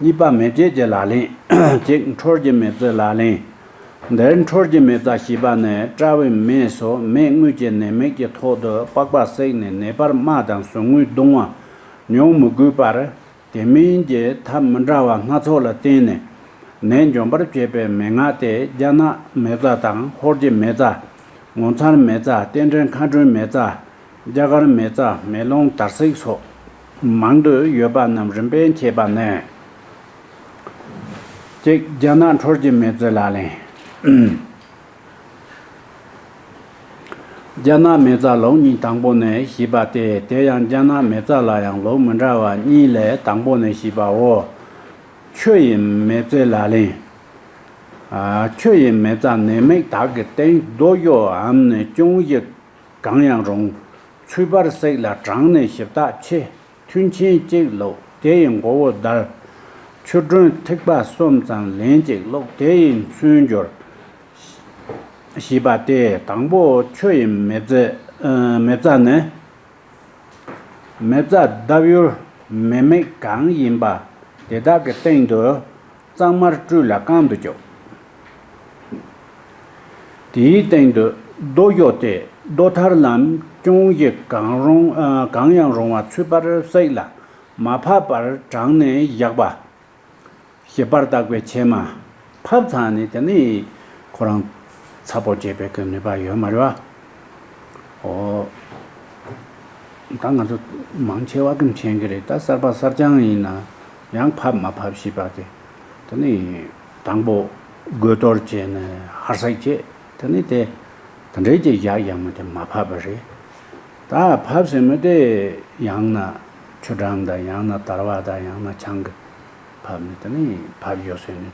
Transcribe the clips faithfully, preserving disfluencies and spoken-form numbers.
གཉིས་པ་མེ་བྱེད་ཀྱི་ལག་ལེན། གཅིག་འཕྲོར་གྱི་མེ་བཙའི་ལག་ལེན། འདིར་འཕྲོར་གྱི་མེ་བཙའ་ཞེས་པ་ནི་བཀྲ་བའི་མེ་སོགས་མེ་དངོས་ཀྱི་ནད་མེད་ཀྱི་ཐོག་ཏུ་པགས་པ་བསྲེགས་ནས་ནད་པར་རྨ་དང་ཟུག་རྔུའི་གདུང་བ་མྱོང་མི་དགོས་པར། དེ་མིན་གྱི་ཐབས་མི་འདྲ་བ་སྣ་ཚོགས་ལ་བརྟེན་ནས་ནད་འཇོམས་པར་བྱེད་པའི་མན་ངག་སྟེ། རྒྱ་ནག་མེ་བཙའ་དང་ཧོར་གྱི་མེ་བཙའ། ངོ་མཚར་མེ་བཙའ། རྟེན་འབྲེལ་མཁའ་འགྲོའི་མེ་བཙའ། རྒྱ་གར་མེ་བཙའ། མེ་ལོང་དར་སིག་སོགས་མང་དུ་ཡོད་པ་རྣམས་རིམ་པས་འཆད་པ་ནི། གཅིག་རྒྱ་ནག་འཕྲོར་གྱི་མེ་བཙའི་ལག་ལེན། རྒྱ་ནག་མེ་བཙའ་ལུགས་གཉིས། དང་པོ་ནས་ཞེས་པ་སྟེ། དེ་ཡང་རྒྱ་ནག་མེ་བཙའ་ལ་ཡང་ལུགས་མི་འདྲ་བ་གཉིས་ལས། དང་པོ་ནས་ཞེས་པའོ། ཆུ་ཡི་མེ་བཙའི་ལག་ལེན། ཨ། ཆུ་ཡི་མེ་བཙའ་ནད་མེད་དག་གི་སྟེང་རྡོ་གཡོ་འམ་ནི་ཅུང་ཞིག་གང་ཡང་རུང་། ཚུད་པར་བསྲེགས་ལ་དྲངས་ནས་ཞིབ་བཏགས་ཕྱེ། ཐུན་ཆེན་གཅིག་བླུགས། དེ་ཡི་མགོ་བོ་བརྡར། ཆུ་དྲོན་ཐིགས་པ་གསུམ་ཙམ་ལན་གཅིག་བླུགས། དེ་ཡིས་ཚུན་སྦྱོར། ཞེས་པ་སྟེ། དང་པོ་ཆུ་ཡི་མེ་བཙའ། ཨ། མེ་བཙའ་ནི། མེ་བཙའ་ལྡབ་ཡུར་མེ་མེད་གང་ཡིན་པ་དེ་དག་གི་སྟེང་དུ་གཙང་མར་བཀྲུས་ལ་བཀང་དུ་བཅུག། དེའི་སྟེང་དུ་རྡོ་གཡོ་སྟེ། རྡོ་ཐར་ལམ་ཅུང་ཞིག་གང་རུང་། ཨ། གང་ཡང་རུང་བ་ཚུད་པར་བསྲེགས་ལ་མ་ཕབ་པར་དྲངས་ནས་བཞག་པ། ཞིབ་པར་བཏགས་པའི་ཕྱེ་མ། ཕབ་ཚར་ནས་དེ་ནི་ཁོ་རང་ཚ་པོ་བྱེད་པའི་གི་ནུས་པ་ཡོད་མ་རེད་བ། ཨོ། ད་ང་ཚོ་མང་ཆེ་བ་གི་མཁྱེན་གི་རེད། ད་གསར་པ་གསར་རྐྱང་ཡིན་ན་ཡང་ཕབ་མ་ཕབ་ཞེས་པ་དེ། དེ་ནི་དང་པོ་དགོས་གཏོར་བྱས་ནས་ཧར་སེག་བྱས། དེ་ནི་དེ་དེ་འདྲའི་ཅིག་བཞག་ཡག་མོ་དེ་མ་ཕབ་པ་རེད། ད་ཕབ་ཟེར་མི་དེ་ཡང་ན་ཆུ་འགྲམ་དང་ཡང་ན་དར་བ་དང་ཡང་ན་ཆང་གི་ཕབ་ནི། དེ་ནི་ཕབ་ཡོད་ཟེར་ནི་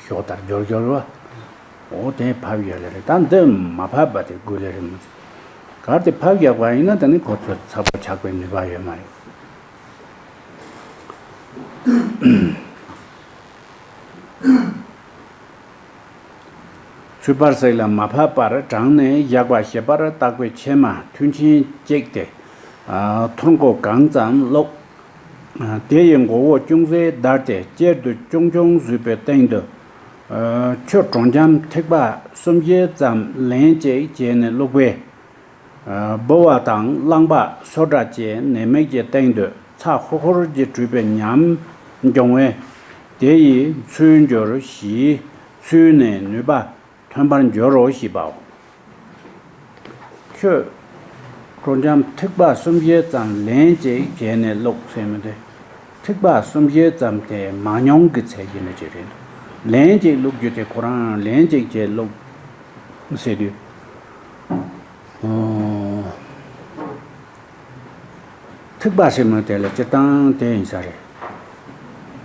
ཞོ་ལྟར་འབྱོར་འབྱོར་བ། འོ་དེ་ཕབ་ཡོད་ལེ་རེད། ད་འདི་མ་ཕབ་པ་དེ་དགོས་ལེ་རེད་མོ། གར་དེ་ཕབ་རྒྱག་པ་ཡིན་ན་དེ་ནི་ཁོ་ཚོ་ཚ་པོ་ཆགས་པའི་ནུས་པ་ཡོད་མ་རེད། ཚུད་པར་བསྲེགས་ལ་མ་ཕབ་པར་དྲངས་ནས་བཞག་པ་ཞིབ་པར་བཏགས་པའི་ཕྱེ་མ་ཐུན་ཆེན་གཅིག་སྟེ། ཨ། ཐོར་མགོ་གང་ཙམ་བླུགས། ཨ། དེ་ཡི་མགོ་བོ་ཅུང་ཟད་བརྡར་ཏེ་གཅེར་དུ་ཆུང་ཆུང་བཟོས་པའི་སྟེང་དུ། ཨ། ཆུ་དྲོ་འཇམ་ཐིགས་པ་སུམ་བརྒྱ་ཙམ་ལན་གཅིག་བྱས་ནས་བླུགས་པས། ཨ། ལྦུ་བ་དང་རླངས་པ་སོ་འདྲ་བཅས་ནད་མེད་ཀྱི་སྟེང་དུ་ཚ་ཧུར་ཧུར་གྱིས་བཀྲུས་པའི་ཉམས་འབྱུང་བས། དེ་ཡིས་ཚུལ་འགྱུར་ཞེས་ཚུལ་ནས་ནུས་པ་ཐོན་པར་འགྱུར་རོ་ཞེས་པའོ། ཁྱོད། དྲོ་འཇམ་ཐིགས་པ་སུམ་བརྒྱ་ཙམ་ལན་གཅིག་བྱས་ནས་བླུགས་ཟེར་མི་དེ། ཐིགས་པ་སུམ་བརྒྱ་ཙམ་དེ་མང་ཉུང་གི་ཚད་ཀྱི་ནི་ཅིག་རེད། ལན་གཅིག་བླུགས་རྒྱུ་དེ་ཁོ་རང་ལན་གཅིག་བྱས་བླུགས་ཟེར་དུས། ཨོ། ཐིགས་པ་ཟེར་མི་དེ་ལ་སྤྱིར་བཏང་དེ་ཡིན་ས་རེད།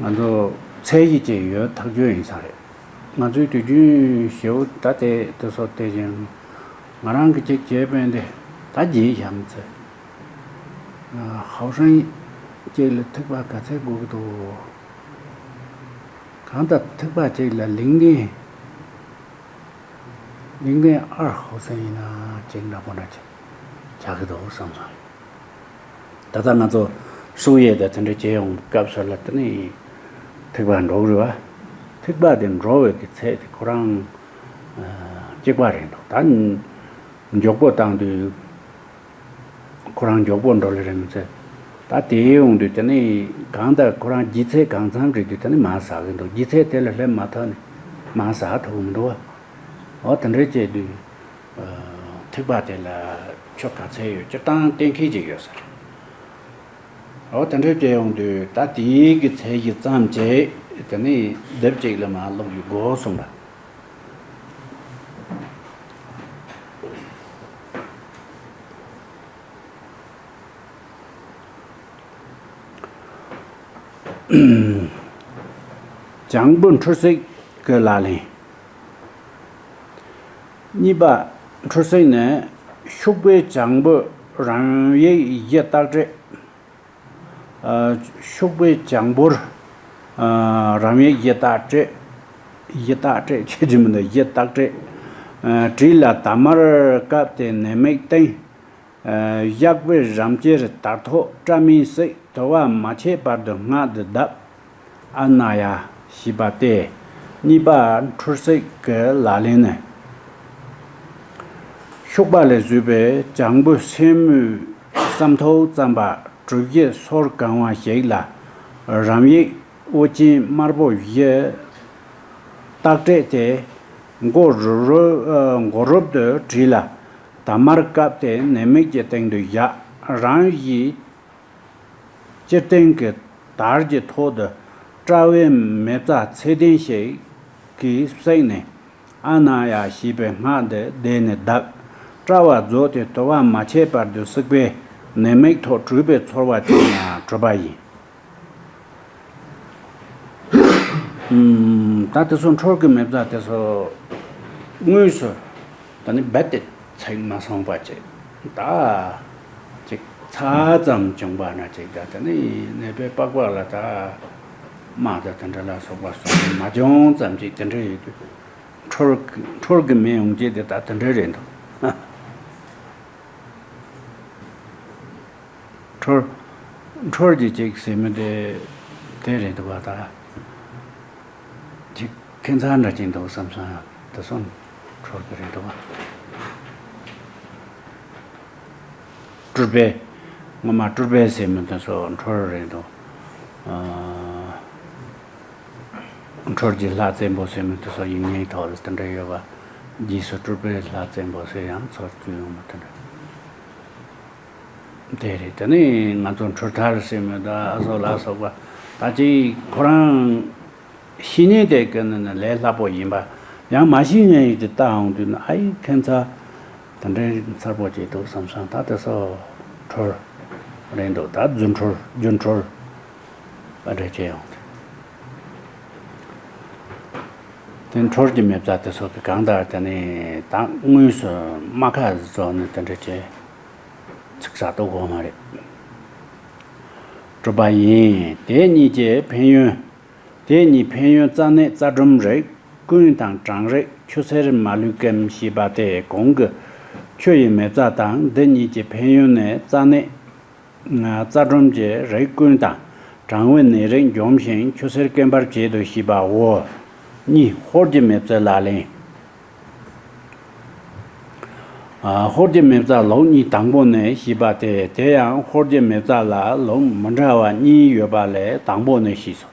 ང་ཚོ་ཚད་གཞི་ཅིག་ཡོད་ཐག་ཆོད་ཡིན་ས་རེད། ང་ཚོའི་དུས་རྒྱུན་ཞེ་པོ་ད་དེ་དེ་སོགས་དེ་བཞིན་ང་རང་གི་ཅིག་བྱས་པས་འདི་ད་བརྗེད་བཞག་མི་ཚེ། ཧའོ་ཧྲན་ཅིག་ལ་ཐིགས་པ་ག་ཚད་དགོས་ཀྱི་འདུག་གང་ལྟར་ཐིགས་པ་ཅིག་ལ་ལིང་གན། ལིང་གན་ཨར་ཧའོ་ཧྲན་ཡིན་ན་ཅིག་འདྲ་པོ་འདྲ་ཅིག་ཆགས་ཀྱི་འདུག་བསམ་སོང་། ད་ལྟ་ང་ཚོ་སུ་ཡེ་དང་དེ་འདྲ་བྱེད་ཡོང་སྐབས་སུ་ལ་དེ་ནི་ཐིགས་པ་འགྲོ་གི་རེད་བ། ཐིགས་པ་དེ་འགྲོ་བའི་གི་ཚད་དེ་ཁོ་རང་གཅིག་པ་རེད་འདུག་ད་མགྱོགས་པོ་བཏང་དུས་ཁོ་རང་མགྱོགས་པོ་འགྲོ་ལེ་རེད་མི་ཚད། ད་དེ་ཡོང་དུས་དེ་ནི་གང་ལྟར་ཁོ་རང་ལྗིད་ཚད་གང་འཚམ་རེད་དུས་དེ་ནི་མར་ཟག་གི་འདུག་ལྗིད་ཚད་དེ་ལ་སླེབས་མ་ཐག་ནི་མར་ཟག་ཐུབ་མི་འདུག་བ། འོ་དེ་འདྲ་བྱས་དུས། ཐིགས་པ་དེ་ལ་ཆུ་ག་ཚད་ཡོད་སྤྱིར་བཏང་གཏན་འཁེལ་ཅིག་ཡོད་ས་རེད། འོ་དེ་འདྲ་བྱས་ཡོང་དུས་ད་དེའི་གི་ཚད་གཞི་ཙམ་བྱས་དེ་ནི་ལྡེབ་གཅིག་ལ་མར་བླུགས་ཡོད་དགོས་གསུངས་པ། བྱང་བུ་འཁྲུལ་སེག་གི་ལག་ལེན། གཉིས་པ། འཁྲུལ་སེག་ནི་ཤུག་པའི་བྱང་བུ་རམ་ཡིག་བཞི་བཏགས་བྲད། ཨ། ཤུག་པའི་བྱང་བུར། ཨ། རམ་ཡིག་བཞི་བཏགས་བྲད། བཞི་བཏགས་བྲད་བྱེད་ཀྱི་མི་འདུག་བཞི་བཏགས་བྲད། ཨ། དྲིལ་ལ་དར་དམར་བཀབ་སྟེ་ནད་མེད་སྟེང་། ཨ། གཡག་པོའི་རམ་ལྕེར་དར་ཐོག་སྐྲ་མིན་བསྲེག་དུ་བ་མ་ཆད་བར་དུ་སྔགས་འདི་བརྡབ། ཨ་ན་ཡ་ཞེས་པ་སྟེ། གཉིས་པ་འཁྲུལ་སེལ་གྱི་ལག་ལེན་ནི། ཤུག་པ་ལས་བཟོས་པའི་བྱང་བུ་སེན་མོའི་ཟམ་ཐོག་ཙམ་པ་གྲུ་བཞི་སོར་གང་བ་ཞིག་ལ། རམ་ཡིག་དབུ་ཅན་དམར་པོ་བཞི་བཏགས་སྤྲས་ཏེ། མགོ་རུབ་རུབ་མགོ་རུབ་ཏུ་བྲིས་ལ། དར་དམར་བཀབ་སྟེ་ནད་མེད་ཀྱི་སྟེང་དུ་བཞག་རང་བཞིན་སྤྱིར་བཏང་གི་དར་གྱི་ཐོག་ཏུ་སྤྲ་བའི་མེ་བཙའ་ཚད་ལྡན་ཞིག་གིས་བསྲེགས་ནས། ཨ་ན་ཡ་ཞེས་པའི་སྔགས་འདི་བཟླས་ནས་བརྡབ། སྤྲ་བ་རྫོགས་ཏེ་དུ་བ་མ་ཆད་བར་དུ་བསྲེགས་པས་ནད་མེད་ཐོག་གྲུབ་པའི་ཚོར་བ་ཅན་ཡང་གྲུབ་པ་ཡིན། ཨུམ། ད་དེ་ཚོ་འཁྲུལ་གྱི་མེ་བཙའ་དེ་ཚོ་དངོས་སུ་ད་ནི་རྦད་དེ་ཚིག་མ་སོང་བ་ཅིག་ད་ཅིག་ཚ་ཙམ་བྱུང་བ་ན་ཅིག་ད་དེ་ནི་ནད་པའི་པགས་པ་ལ་ད་རྨ་ད་དེ་འདྲ་ལ་སོགས་པ་སོགས་མ་བྱུང་ཙམ་ཅིག་དེ་འདྲ་ཡོད་དུས་འཁྲུལ་འཁྲུལ་གྱི་མེ་ཡོང་རྒྱུ་དེ་ད་དེ་འདྲ་རེད་འདུག་འཁྲུལ། འཁྲུལ་གྱི་ཅིག་ཟེར་མི་དེ་དེ་རེད་འདུག་བ་ད། ཅིག་ཁྱད་མཚར་འདྲ་ཅིག་འདུག་བསམ་སོང་ཡང་དེ་སོང་འཁྲུལ་གྱི་རེད་འདུག་བ། སྤྲུལ་པའི། ངོ་མ་སྤྲུལ་པའི་ཟེར་མི་དེ་ཚོ་འཁྲུལ་རེད་འདུག་ཨ། འཁྲུལ་གྱི་ལྷ་བཙན་པོ་ཟེར་མི་དེ་ཚོ་ཡིན་ངེས་ཐོག་ལ་དེ་འདྲ་ཡོད་པ། རྗེས་སུ་སྤྲུལ་པའི་ལྷ་བཙན་པོ་ཟེར་ཡང་ཚོར་རྒྱུ་ཡོང་བ་དེ་འདྲ། དེ་རེད། དེ་ནས་ང་ཚོ་འཁྲུལ་ཐར་ཟེར་མི་དང་ཨ་ཟོ་ལ་སོགས་པ་ད་ཅིག་ཁོ་རང་ཤེས་ཉེན་དེ་ཀི་ནི་ནི་ལས་སླ་པོ་ཡིན་པ། ཡང་མ་ཤེས་ཉེན་ཡིན་གྱི་ལྟ་འོང་དུས་ན་ཨ་ཡི་ཁྱད་མཚར་དེ་འདྲའི་མཚར་པོ་ཅིག་འདུག་བསམ་སོང་། ད་དེ་ཚོ་འཁྲུལ་རེད་འདུག་ད་རྫུ་འཕྲུལ་རྒྱུ་འཕྲུལ་ཨ་འདྲ་ཅིག་ཡོང་དུས། དེ་འཁྲུལ་གྱི་མེ་བཙའ་དེ་ཚོ་གི་གང་ལྟར་དེ་ནི་ད་དངོས་སུ་རྨ་ཁ་བཟོ་ནས་དེ་འདྲ་བྱས་ཚིག་གསར་གཏོད་དགོས་མ་རེད། གྲུབ་པ་ཡིན། དེ་གཉིས་ཀྱི་ཕན་ཡོན། དེ་གཉིས་ཕན་ཡོན་རྩ་ནད་རྩ་སྒྲོམ་རིགས་ཀུན་དང་གྲང་རེག་ཆུ་སེར་མ་ལུས་སྐེམ་ཞེས་པ་སྟེ། གོང་གི་ཆུ་ཡི་མེ་བཙའ་དང་འདི་གཉིས་ཀྱི་ཕན་ཡོན་ནི་རྩ་ནད། རྩ་སྒྲོམ་གྱི་རིགས་ཀུན་དང་གྲང་བའི་ནད་རིགས་འཇོམས་ཤིང་ཆུ་སེར་སྐེམ་པར་བྱེད་དོ་ཞེས་པའོ། གཉིས། ཧོར་གྱི་མེ་བཙའི་ལག་ལེན། ཨ། ཧོར་གྱི་མེ་བཙའ་ལོགས་གཉིས། དང་པོ་ནི་ཞེས་པ་སྟེ། དེ་ཡང་ཧོར་གྱི་མེ་བཙའ་ལ་ལོགས་མི་འདྲ་བ་གཉིས་ཡོད་པ་ལས་དང་པོ་ནི་ཞེས་སོ།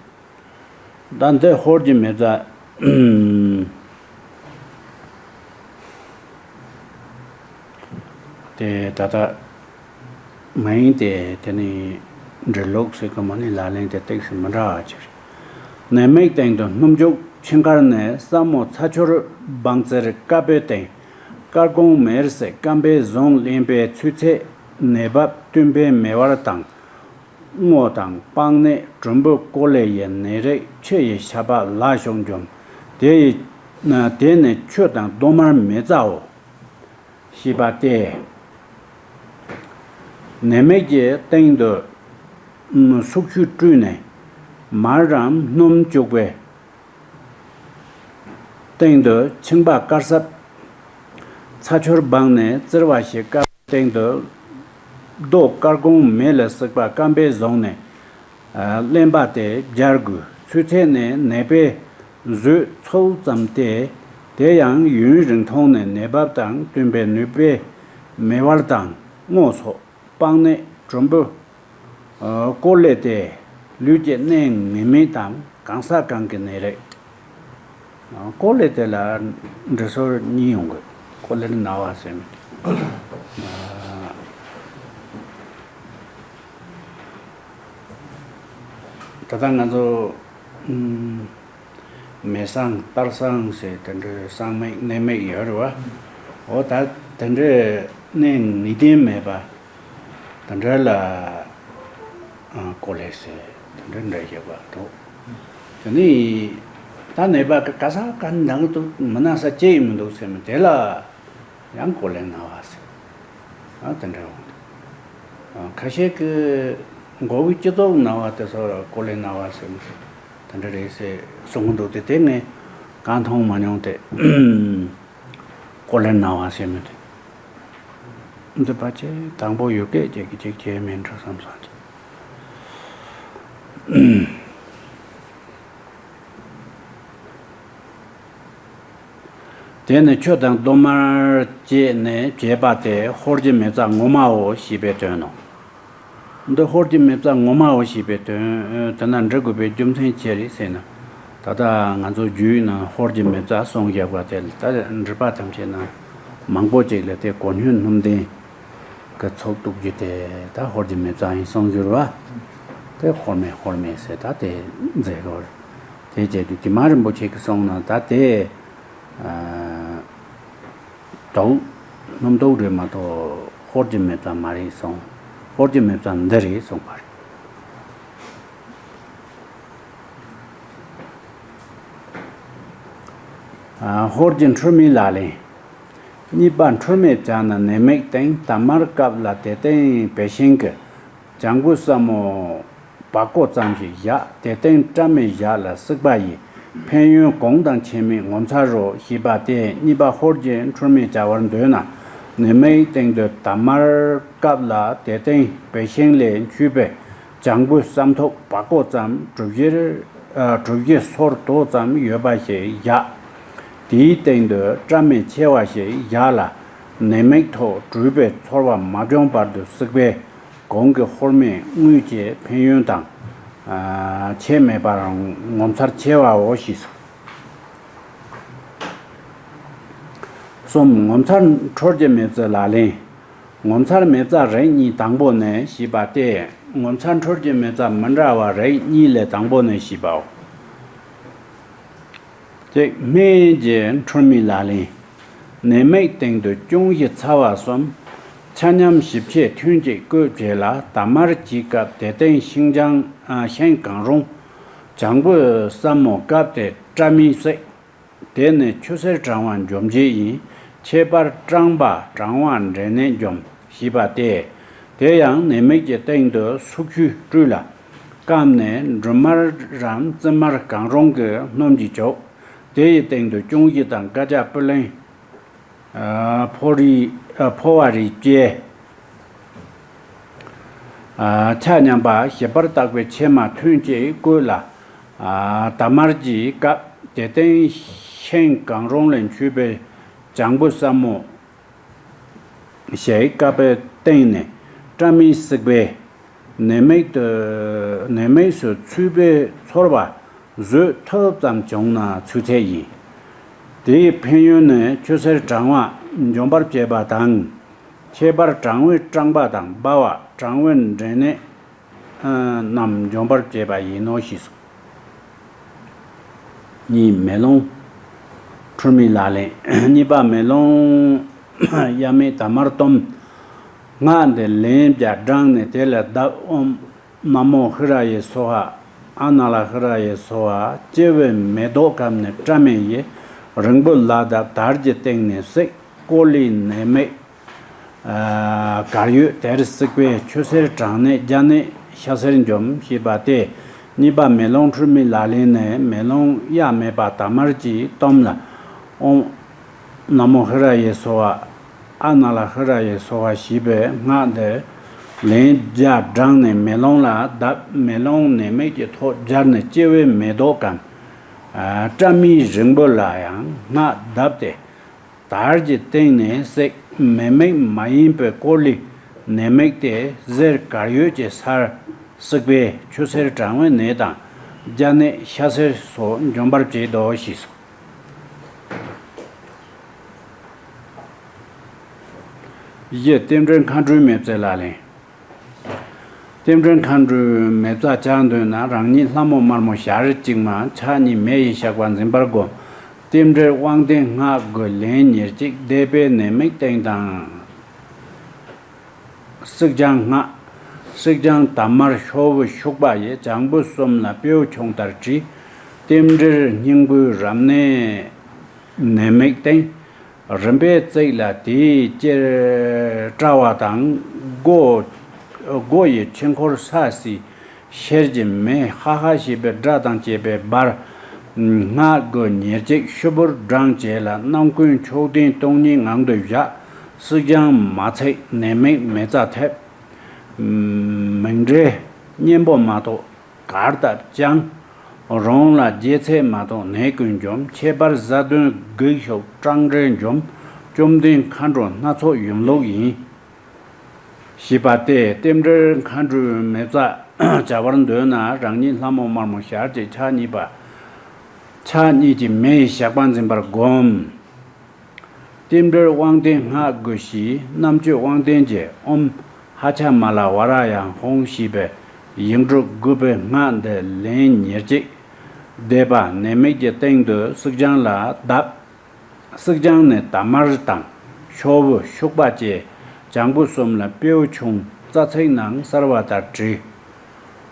ད་འདི་ཧོར་གྱི་མེ་བཙའ། དེ་ད་ལྟ་མ་ཡིན་ཏེ། དེ་ནི་འབྲི་ཀློག་ཟེར་གི་མ་ནི་ལག་ལེན་དེ་ཏོག་ཙམ་མི་འདྲ་བ་ཅིག་རེད། ནད་མེད་སྟེང་དུ་སྣུམ་འཇུག་ཕྱིང་དཀར་ནས་སྲབ་མོ་ཚ་ཆུར་སྦང་རྩེར་དཀར་པོའི་སྟེང་དཀར་གོང་མེར་སྲེག་སྐམ་པའི་ཟངས་བླན་པའི་ཚུལ་ཚད། ནད་བབས་བསྟུན་པའི་མེ་དབལ་དང་། སྔོ་དང་པགས་ནད་གྲུམ་བུ་ཀོ་ལེ་ཡི་ནད་རིགས་ཆུ་ཡི་ཤ་པགས་ལ་ཤོག་འཇོམས། དེ་ཡི་དེ་ནི་ཆུ་དང་རྡོ་མར་མེ་བཙའོ། ཞེས་པ་སྟེ། ནད་མེད་ཀྱི་སྟེང་དུ་སུག་ཆུ་བཀྲུས་ནས་མར་རམ་སྣུམ་བྱུག་པའི་སྟེང་དུ་ཕྱིང་པགས་དཀར་སྲབ་ཚ་ཆུར་སྦངས་ནས་བཙིར་བ་ཞིག་བཀབ། སྟེང་དུ་རྡོ་དཀར་གོང་མེ་ལ་བསྲེགས་པ་སྐམ་པའི་ཟངས་ནས་བླན་པ་དེ་སྦྱར་དགོས། ཚུལ་ཚད་ནི་ནད་པའི་གཟུགས་ཚོད་ཙམ་སྟེ། དེ་ཡང་ཡུན་རིང་ཐུང་ནས་ནད་བབས་དང་བསྟུན་པའི་ནུས་པའི་མེ་དབལ་དང་སྔོ་སོགས། པགས་ནད་གྲུམ་བུ། ཨ། ཀོ་ལེ་སྟེ་ལུས་ཀྱི་གནས་ངེས་མེད་དང་གང་ས་གང་གི་ནད་རིགས། ཨ། ཀོ་ལེ་དེ་ལ་འབྲི་སོར་གཉིས་ཡོང་གི། ཀོ་ལེར་ན་བ་ཟེར་མི། ཨ། ད་ལྟ་ང་ཚོ་ཨུམ། མེ་བསང་གཏར་བསང་ཟེར་དེ་འདྲའི་བསང་མེད་གནས་མེད་ཡོད་རེད་བ། འོ་ད་དེ་འདྲའི་གནས་ངེས་གཏན་མེད་པ་དེ་འདྲ་ལ་ཨ། ཀོ་ལེ་ཟེར་དེ་འདྲ་འདྲ་ཞིག་བ་འདུག་དེ་ནི་ད་ནད་པ་གི་ག་ས་ག་འདང་འདུག་མི་ན་ས་ཅི་ཡིན་མི་འདུག་ཟེར་མི་དེ་ལ། ཡང་ཀོ་ལེ་ན་བ་ཟེར། ཨ། དེ་འདྲ་འོང་། ཨ། ཁ་ཤས་ཀྱིས་མགོ་བོའི་སྤྱི་ཚོགས་ན་བ་དེ་ཚོ་ཀོ་ལེ་ན་བ་ཟེར་མི་དེ་འདྲ་རེད་ཟེར་གསུང་གི་འདུག་དེ་དེ་ངས་གང་མཐོང་མ་མྱོང་སྟེ། ཀོ་ལེ་ན་བ་ཟེར་མི་དེ། འདི་ཕལ་ཆེར་དང་པོ་ཡོད་སྐད་ཅིག་གི་ཅིག་བྱས་མིན་འགྲོ་བསམ་སོང་ཅིག་དེ་ནི་ཆུ་དང་གདོང་དམར་བཅས་ནས་བྱས་པ་སྟེ་ཧོར་གྱི་མེ་བཙའ་ངོ་མའོ་ཞེས་པའི་དོན་ནོ། འདི་ཧོར་གྱི་མེ་བཙའ་ངོ་མའོ་ཞེས་པའི་དོན་དེ་ན་འབྲི་དགོས་པའི་རྒྱུ་མཚན་ཅི་རེད་ཟེར་ན། ད་ལྟ་ང་ཚོ་རྒྱུད་ནང་ཧོར་གྱི་མེ་བཙའ་གསུངས་བཞག་པ་དེ་ལ་ད་འབྲི་པ་ཐམས་ཅད་ན་མང་པོ་ཅིག་ལ་དེ་གོ་སྙོད་སྣུམ་ལྡན་གྱི་ཚོགས་གཏུགས་རྒྱུ་དེ་ད་ཧོར་གྱི་མེ་བཙའ་ཡིན་གསུངས་གྱུར་བ། དེ་ཧོར་མེ་ཧོར་མེ་ཟེར་ད་དེ་མཛད་སྐོར་དེ་བྱས་དུས་དེ་མ་རིན་པོ་ཆེ་གི་གསུང་ན་ད་དེ། དོག་སྣུམ་དོག་རེད་མ་གཏོགས་ཧོར་གྱི་མེ་བཙའ་མ་རེད་གསུངས། ཧོར་གྱི་མེ་བཙའ་འདི་རེད་གསུངས་པ་རེད། ཧོར་གྱི་འཁྲུལ་མེད་ལག་ལེན། གཉིས་པ་འཁྲུལ་མེད་བྱ་ན་ནད་མེད་སྟེང་དར་དམར་བཀབ་ལ་དེ་སྟེང་བེ་ཤིང་གི་ལྗང་བུ་སྲབ་མོ་བ་ཀོ་ཙམ་ཞིག་བཞག་དེ་སྟེང་སྐྲ་མེ་བཞག་ལ་བསྲེགས་པ་ཡི་ཕན་ཡོན་གོང་དང་ཆེ་མིན་ངོ་མཚར་རོ་ཞེས་པ་སྟེ་གཉིས་པ་ཧོར་གྱི་འཁྲུལ་མེད་བྱ་བར་འདོད་ན་ནད་མེད་སྟེང་དུ་དར་དམར་བཀབ་ལ་དེ་སྟེང་བེ་ཤིང་ལས་འཁྱུད་པའི་ལྗང་བུ་སྲབ་མཐོ་བ་ཀོ་ཙམ་གྲུ་བཞིར་གྲུ་བཞི་སོར་དོ་ཙམ་ཡོད་པ་ཞིག་བཞག་དེའི་སྟེང་དུ་སྐྲ་མེ་ཆེ་བ་ཞིག་བཞག་ལ་ནད་མེད་ཐོག་གྲུལ་པའི་ཚོར་བ་མ་བྱུང་བར་དུ་བསྲེགས་པའི་གོང་གི་ཧོར་མེ་དངུལ་གྱི་ཕན་ཡོན་དང་། ཆད་མེད་པར་ངོ་མཚར་ཆེ་བའོ་ཞེས་སོ། གསུམ། ངོ་མཚར་འཁྲུལ་གྱི་མེ་བཙའ་ལག་ལེན། ངོ་མཚར་མེ་བཙའ་རིགས་གཉིས་དང་པོ་ནས་ཞེས་པ་སྟེ། ངོ་མཚར་འཁྲུལ་གྱི་མེ་བཙའ་མི་འདྲ་བ་རིགས་གཉིས་ལས་དང་པོ་ནས་ཞེས་པའོ། གཅིག་སྨན་གྱི་འཁྲུལ་མེད་ལག་ལེན། ནད་མེད་སྟེང་དུ་ཅུང་ཞིག་ཚ་བ་གསུམ། ཆ་མཉམ་ཞིབ་ཆས་ཐུན་གཅིག་བཀོད་བྱས་ལ་དར་དམར་གྱིས་བཀབ་དེ་སྟེང་ཤིང་ལྗང་ཤིང་གང་རུང་། ལྗང་བུ་སྲབ་མོ་བཀབ་སྟེ་སྐྲ་མེ་བསྲེགས། དེ་ནི་ཆུ་སེར་གྲང་བ་འཇོམས་བྱེད་ཡིན། ཁྱད་པར་གྲང་བ་གྲང་བ་འབྲས་ནད་འཇོམས་ཞེས་པ་སྟེ། དེ་ཡང་ནད་མེད་ཀྱི་སྟེང་དུ་སུག་ཆུས་བཀྲུས་ལ། བསྐམས་ནས་འབྲུ་མར་རམ་རྩི་མར་གང་རུང་གིས་སྣོམ་གྱིས་བྱུག་དེ་ཡི་སྟེང་དུ་ཅུང་ཞིག་དང་ཀ་ཅག་སྤུ་ལེན། ཕོ་རིགས་ཕོ་བ་རིགས་བཅས། ཆ་མཉམ་པ་ཞིབ་པར་བཏགས་པའི་ཕྱེ་མ་ཐུན་གཅིག་བཀོད་ལ། དར་དམར་གྱིས་བཀབ་དེ་སྟེང་ཤིང་གང་རུང་ལས་འཁྱུད་པའི་ལྗང་བུ་སྲབ་མོ་ཞིག་བཀབ་པའི་སྟེང་ནས་སྐྲ་མེ་བསྲེགས་པས་ནད་མེད་དུ་ནད་མེད་སུ་ཚུད་པའི་ཚོར་བ་བཟོད་ཐུབ་ཙམ་བྱུང་ན་ཚུད་ཚད་ཡིན། དེའི་ཕན་ཡོན་ནི་ཆུ་སེར་གྲང་བ་འཇོམས་པར་བྱེད་པ་དང་། ཁྱད་པར་གྲང་བའི་སྐྲངས་པ་དང་སྦ་བ་གྲང་བའི་འབྲས་ནད་རྣམས་འཇོམས་པར་བྱེད་པ་ཡིན་ནོ་ཞེས་སོ། གཉིས། མེ་ལོང་འཁྲུལ་མེད་ལག་ལེན། གཉིས་པ་མེ་ལོང་གཡའ་མེད་དར་དམར་བསྟོམ། སྔགས་འདི་ལན་བརྒྱ་བགྲངས་ནས་དེ་ལ་གདབ། ཨོཾ་ན་མོ་ཧི་ར་ཡེ་སྭཱ་ཧཱ། ཨ་ན་ལ་ཧི་ར་ཡེ་སྭཱ་ཧཱ། ལྕེ་བའི་མེ་ཏོག་གམ་ནས་སྐྲ་མེ་ཡིས་རིང་པོ་ལ་གདབ། དར་གྱི་སྟེང་ནས་བསྲེགས། ཀོ་ལི་ནད་མེད་གར་ཡོད་དེར་བསྲེགས་པས་ཆུ་སེར་གྲང་ནད་རྒྱ་ནད་ཤ་སེར་འཇོམས་ཞེས་པ་སྟེ། གཉིས་པ་མེ་ལོང་འཁྲུལ་མེད་ལག་ལེན་ནི་མེ་ལོང་གཡའ་མེད་པ་དར་དམར་གྱིས་བསྟོམས་ལ། ཨོཾ་ན་མོ་ཧི་ར་ཡེ་སྭཱ་ཧཱ། ཨ་ན་ལ་ཧི་ར་ཡེ་སྭཱ་ཧཱ་ཞེས་པའི་སྔགས་འདི་ལན་བརྒྱ་བགྲངས་ནས་མེ་ལོང་ལ་གདབ། མེ་ལོང་ནད་མེད་ཀྱི་ཐོག་སྦྱར་ནས་ལྕེ་བའི་མེ་ཏོག་གམ། སྐྲ་མེ་རིང་པོ་ལ་ཡང་སྔགས་བརྡབས་ཏེ། དར་གྱི་སྟེང་ནས་བསྲེགས། མེ་མེད་མ་ཡིན་པའི་ཀོ་ལི་ནད་མེད་དེ་གཟེར་གར་ཡོད་ཀྱི་སར་བསྲེགས་པས་ཆུ་སེར་གྲང་བའི་ནད་དང་རྒྱ་ནད་ཤ་སེར་སོགས་འཇོམས་པར་བྱེད་དོ་ཞེས་སོ། བཞི། རྟེན་འབྲེལ་མཁའ་འགྲོའི་མེ་བཙའི་ལག་ལེན། རྟེན་འབྲེལ་མཁའ་འགྲོའི་མེ་བཙའ་བྱ་འདོད་ན་རང་ཉིད་ལྷ་མོ་དམར་མོ་ཞལ་གཅིག་མ་ཕྱག་གཉིས་མེ་ཡིས་བཞག་པ་འཛིན་པར་བསྒོམ། རྟེན་འབྲེལ་དབང་ལྡན་སྔགས་དགུ་ལན་ཉེར་གཅིག་བཟླས་པས་ནད་མེད་སྟེང་དང་། བསྲེགས་ལྗང་སྔགས། བསྲེགས་ལྗང་དར་དམར་ཤོག་བུ་ཤུག་པ་ཡི་ལྗང་བུ་གསུམ་ལ་སྤྲེའུ་ཁྱུང་ལྟར་བྲིས། རྟེན་འབྲེལ་སྙིང་པོའི་རབ་གནས་ནད་མེད་སྟེང་། རིམ་པས་བརྩེགས་ལ་དེའི་ལྕེར་དཔྲལ་བ་དང་། སྒོ་སྒོ་ཡི་ཕྱི་འཁོར་ས་བསིལ་ཤེལ་གྱི་མེ་ཧ་ཧ་ཞེས་པའི་སྒྲ་དང་བཅས་པའི་བར། སྔགས་དགུ་ཉེར་གཅིག་ཤུབ་བུར་བགྲངས་བྱས་ལ་རྣམ་ཀུན་མཆོག་ལྡན་སྟོང་ཉིད་ངང་དུ་བཞག། བསྲེགས་ལྗང་མ་ཚིག་ནད་མེད་མེ་བཙའ་ཐེབས། མིག་འབྲས་གཉེན་པོ་མ་གཏོགས་གར་སྟབས་ཀྱང་། རོང་ལ་རྒྱལ་ཚད་མ་གཏོགས་ནད་ཀུན་འཇོམས། ཁྱད་པར་བཟའ་བཏུང་བགེགས་ཤོག་སྐྲངས་འདྲེ་འཇོམས། བཅོམ་ལྡན་མཁའ་འགྲོ་སྣ་ཚོགས་ཡོན་ལུགས་ཡིན། ཞེས་པ་སྟེ། རྟེན་འབྲེལ་མཁའ་འགྲོའི་མེ་བཙའ་བྱ་བར་འདོད་ན་རང་ཉིད་ལྷ་མོ་དམར་མོ་ཞལ་གཅིག་ཕྱག་གཉིས་པ། ཕྱག་གཉིས་ཀྱིས་མེ་ཡི་ཞགས་པ་འཛིན་པར་བསྒོམ། རྟེན་འབྲེལ་དབང་ལྡན་སྔགས་དགོས་ཤིང་རྣམ་དཔྱོད་དབང་ལྡན་གྱིས་ཨོཾ་ཧ་ཆ་མ་ལ་ཝ་ར་ཡ་ཧོཾ་ཞེས་པའི་ཡིག་འབྲུ་དགུ་པའི་སྔགས་འདི་ལན་ཉེར་གཅིག་བཟླས་པ་ནད་མེད་ཀྱི་སྟེང་དུ་བསྲེགས་བྱང་ལ་གདབ། བསྲེགས་བྱང་ནས་དར་དམར་དང་ཤོག་བུ་ཤུག་པ་བཅས་བྱང་བུ་གསུམ་ལ་དཔེའུ་ཆུང་རྩ་ཚིག་ནང་གསལ་བ་ལྟར་བྲི།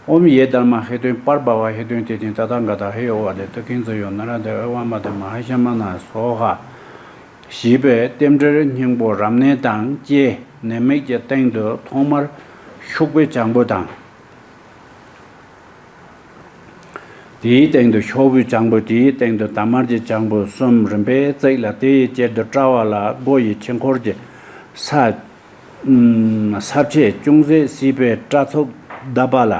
ཨོཾ་ཡེ་དྷརྨ་ཧེ་ཏུན་པར་བྷ་ཝ་ཧེ་ཏུན་ཏེ་ཏིན་ཏ་ཐཱ་ག་ཏ་ཧེ་ཨོ་ཝ་དེ་ཏུ་ཁིན་ཙུ་ཡོ་ན་ར་དེ་ཨོ་ཝ་མ་དེ་མ་ཧ་ཤ་མ་ན་སོ་ཧ། ཞེས་པའི་རྟེན་འབྲེལ་སྙིང་པོ་རབ་གནས་དང་བཅས་ནད་མེད་ཀྱི་སྟེང་དུ་ཐོག་མར་ཤུག་པའི་བྱང་བུ་དང་། དེའི་སྟེང་དུ་ཤོག་བུའི་བྱང་བུ། དེའི་སྟེང་དུ་དར་དམར་གྱི་བྱང་བུ་གསུམ་རིམ་པས་བརྩིགས་ལ། དེའི་དཀྱིལ་དུ་དཔྲལ་བ་ལ་སྒོ་ཡི་དཀྱིལ་འཁོར་གྱི་ས་ས་ཕྱེད་ཅུང་ཟད་བསིལ་བའི་སྐྲ་ཚུབ་བརྡབས་པ་ལ་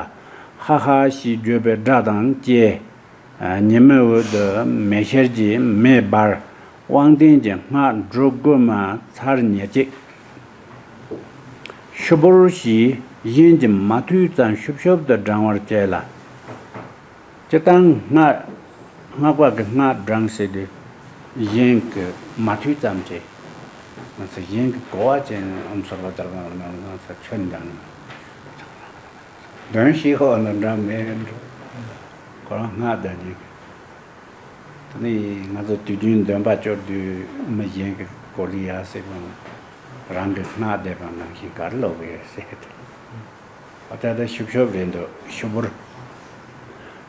ཧ་ཧ་ཞེས་བརྗོད་པའི་སྒྲ་དང་བཅས། ཉི་མའི་འོད་དུ་མེ་ཤེལ་གྱི་མེ་འབར། དབང་ལྡན་གྱི་སྔགས་འབྲུ་དགུ་མ་ཚར་ཉེར་གཅིག་ཤུབ་བུར་ཞེས་གཞན་གྱིས་མ་ཐོས་ཙམ་ཤུབ་ཤུབ་ཏུ་བགྲང་བར་བྱས་ལ། སྤྱིར་བཏང་སྔགས་སྔགས་པ་གི་སྔགས་བགྲང་ཟེར་དུས་གཞན་གྱིས་མ་ཐོས་ཙམ་གྱིས། ང་ཚོ་གཞན་གྱིས་གོ་བ་ཅན་ཨོཾ་སརྦ་དྷརྨ་ཝ་ན་ང་ཚོ་ཆོས་འདྲ་ན། འདོན་ཤེས་ཁོ་ན་འདྲ་མེད་འགྲོ། ཁོ་རང་སྔགས་བཟླ་ཉན། དེ་ནས་ང་ཚོ་དུས་རྒྱུན་འདོན་པ་སྐྱོར་དུས་མི་གཞན་གྱི་གོ་ལི་ཡ་ཟེར་གོང་རང་གི་སྔགས་བཟླས་པ་ནང་བཞིན་ག་རེ་ལབ་དགོས་ཟེར་ཏེ། ཨ་ད་ལྟ་ཤུབ་ཤུབ་རེད་འདུག་ཤུབ་བུར།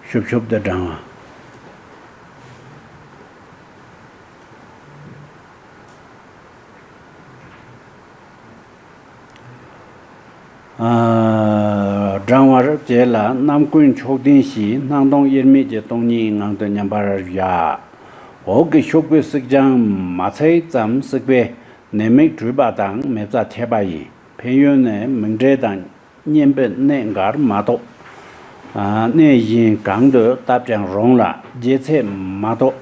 ཤུབ་ཤུབ་ཏུ་བགྲང་བ། ཨ། བགྲང་བར་བྱས་ལ་རྣམ་ཀུན་མཆོག་ལྡན་ཞེས་སྣང་སྟོང་དབྱེར་མེད་ཀྱི་སྟོང་ཉིད་ངང་དུ་མཉམ་པར་བཞག་འོག་གི་ཤུག་པའི་བསྲེགས་བྱང་མ་ཚིག་ཙམ་བསྲེགས་པས་ནད་མེད་གྲོལ་བ་དང་མེ་བཙའ་ཐེབས་པ་ཡིན། ཕན་ཡོན་ནི་མིག་འབྲས་དང་། གཉེན་པོའི་གནས་འགར་མ་གཏོགས། ཨ། གནས་གཞན་གང་དུ་བཏབ་ཀྱང་རུང་ལ་རྒྱལ་ཚད་མ་གཏོགས།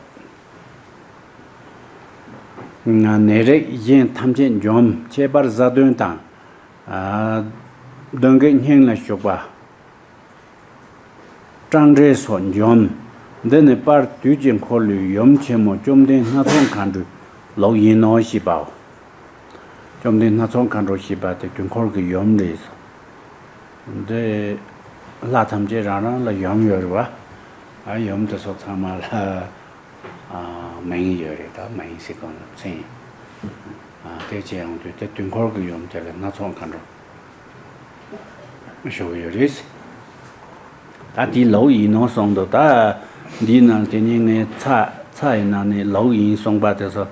ནད་རིགས་གཞན་ཐམས་ཅད་འཇོམས། ཁྱད་པར་བཟའ་བཏུང་དང་། ཨ། གདོན་བགེགས་སྙིང་ལ་ཞུགས་པ། སྐྲངས་འདྲེ་སོགས་འཇོམས། འདི་ནི་དཔལ་དུས་ཀྱི་འཁོར་ལོའི་ཡུམ་ཆེན་མོ་བཅོམ་ལྡན་སྣ་ཚོགས་མཁའ་འགྲོའི་ལུགས་ཡིན་ནོ་ཞེས་པའོ། བཅོམ་ལྡན་སྣ་ཚོགས་མཁའ་འགྲོ་ཞེས་པ་དེ་དུས་འཁོར་གྱི་ཡུམ་རེད། འདི་ལྷ་ཐམས་ཅད་རང་རང་ལ་ཡུམ་ཡོད་རེད་བ། ཨ། ཡུམ་དེ་ཚོ་ཚང་མ་ལ། ཨ། མིང་ཡོད་རེད། ད་མིང་ཟེར་གོ་ནོ་མཚན། ཨ། དེ་བྱས་ཡོང་དུས་དེ་དུས་འཁོར་གྱི་ཡུམ་དེ་ལ་སྣ་ཚོགས་མཁའ་འགྲོ་ཞུ་གི་ཡོད་རེད། ད་དེའི་ལུགས་ཡིན་ནོ་གསུངས་འདུག་ད་འདིའི་ནང་དེ་ཉིད་ངའི་ཚ་ཚ་ཡི་ནང་ནས་ལུགས་ཡིན་གསུངས་པ་དེ་ཚོ་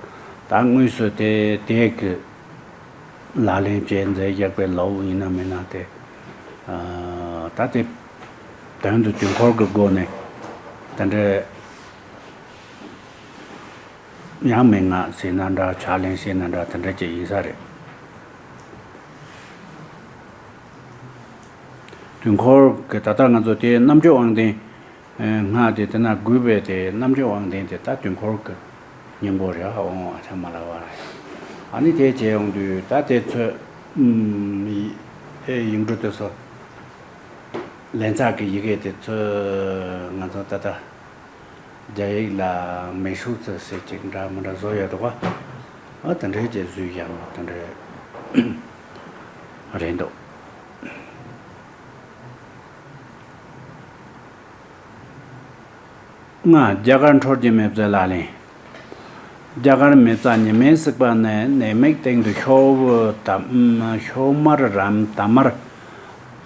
ད་དངོས་སུ་དེ་དེ་གི་ལག་ལེན་བྱས་མཛད་བཞག་པའི་ལུགས་ཡིན་ན་མིན་ན་དེ། ཨ། ད་དེ་དོན་དུ་དུས་འཁོར་གྱི་སྒོ་ནས་དེ་འདྲའི། ཡང་མན་ངག་ཟེར་ན་འདྲ། ཕྱག་ལེན་ཟེར་ན་འདྲ། དེ་འདྲ་ཅིག་ཡིན་ས་རེད། དུས་འཁོར་གྱི་ད་ལྟ་ང་ཚོ་དེ་རྣམ་དཔྱོད་དབང་ལྡན་སྔགས་དེ་དེ་ན་དགོས་པས། དེ་རྣམ་དཔྱོད་དབང་ལྡན་དེ་ད་དུས་འཁོར་གྱི་སྙིང་པོ་རེད། ཨོཾ་ཨ་ཆ་མ་ལ་ཝ་ར་ཡ། ཨ་ནི་དེ་བྱས་ཡོང་དུས་ད་དེ་ཚོས་ཨུམ་ཡིག་འབྲུ་དེ་ཚོ་ལན་ཚྭ་གི་ཡི་གེ་དེ་ཚོ་ང་ཚོ་ད་ལྟ། རྒྱ་ཡིག་ལ་མེ་ཧྲུའུ་ཙི་ཟེར་ཅིག་འདྲ་མི་འདྲ་བཟོ་ཡོད་འདུག་ག་ཨ། དེ་འདྲའི་ཅིག་བཟོས་བཞག་ནོ་དེ་འདྲ་རེད་འདུག་ལྔ། རྒྱ་གར་འཕྲུལ་གྱི་མེ་བཙའི་ལག་ལེན། རྒྱ་གར་མེ་བཙའ་ཉི་མའི་བསྲེགས་པ་ནི་ནད་མེད་སྟེང་དུ་ཤོག་བུ་དམ། ཤོག་དམར་རམ་དར་དམར་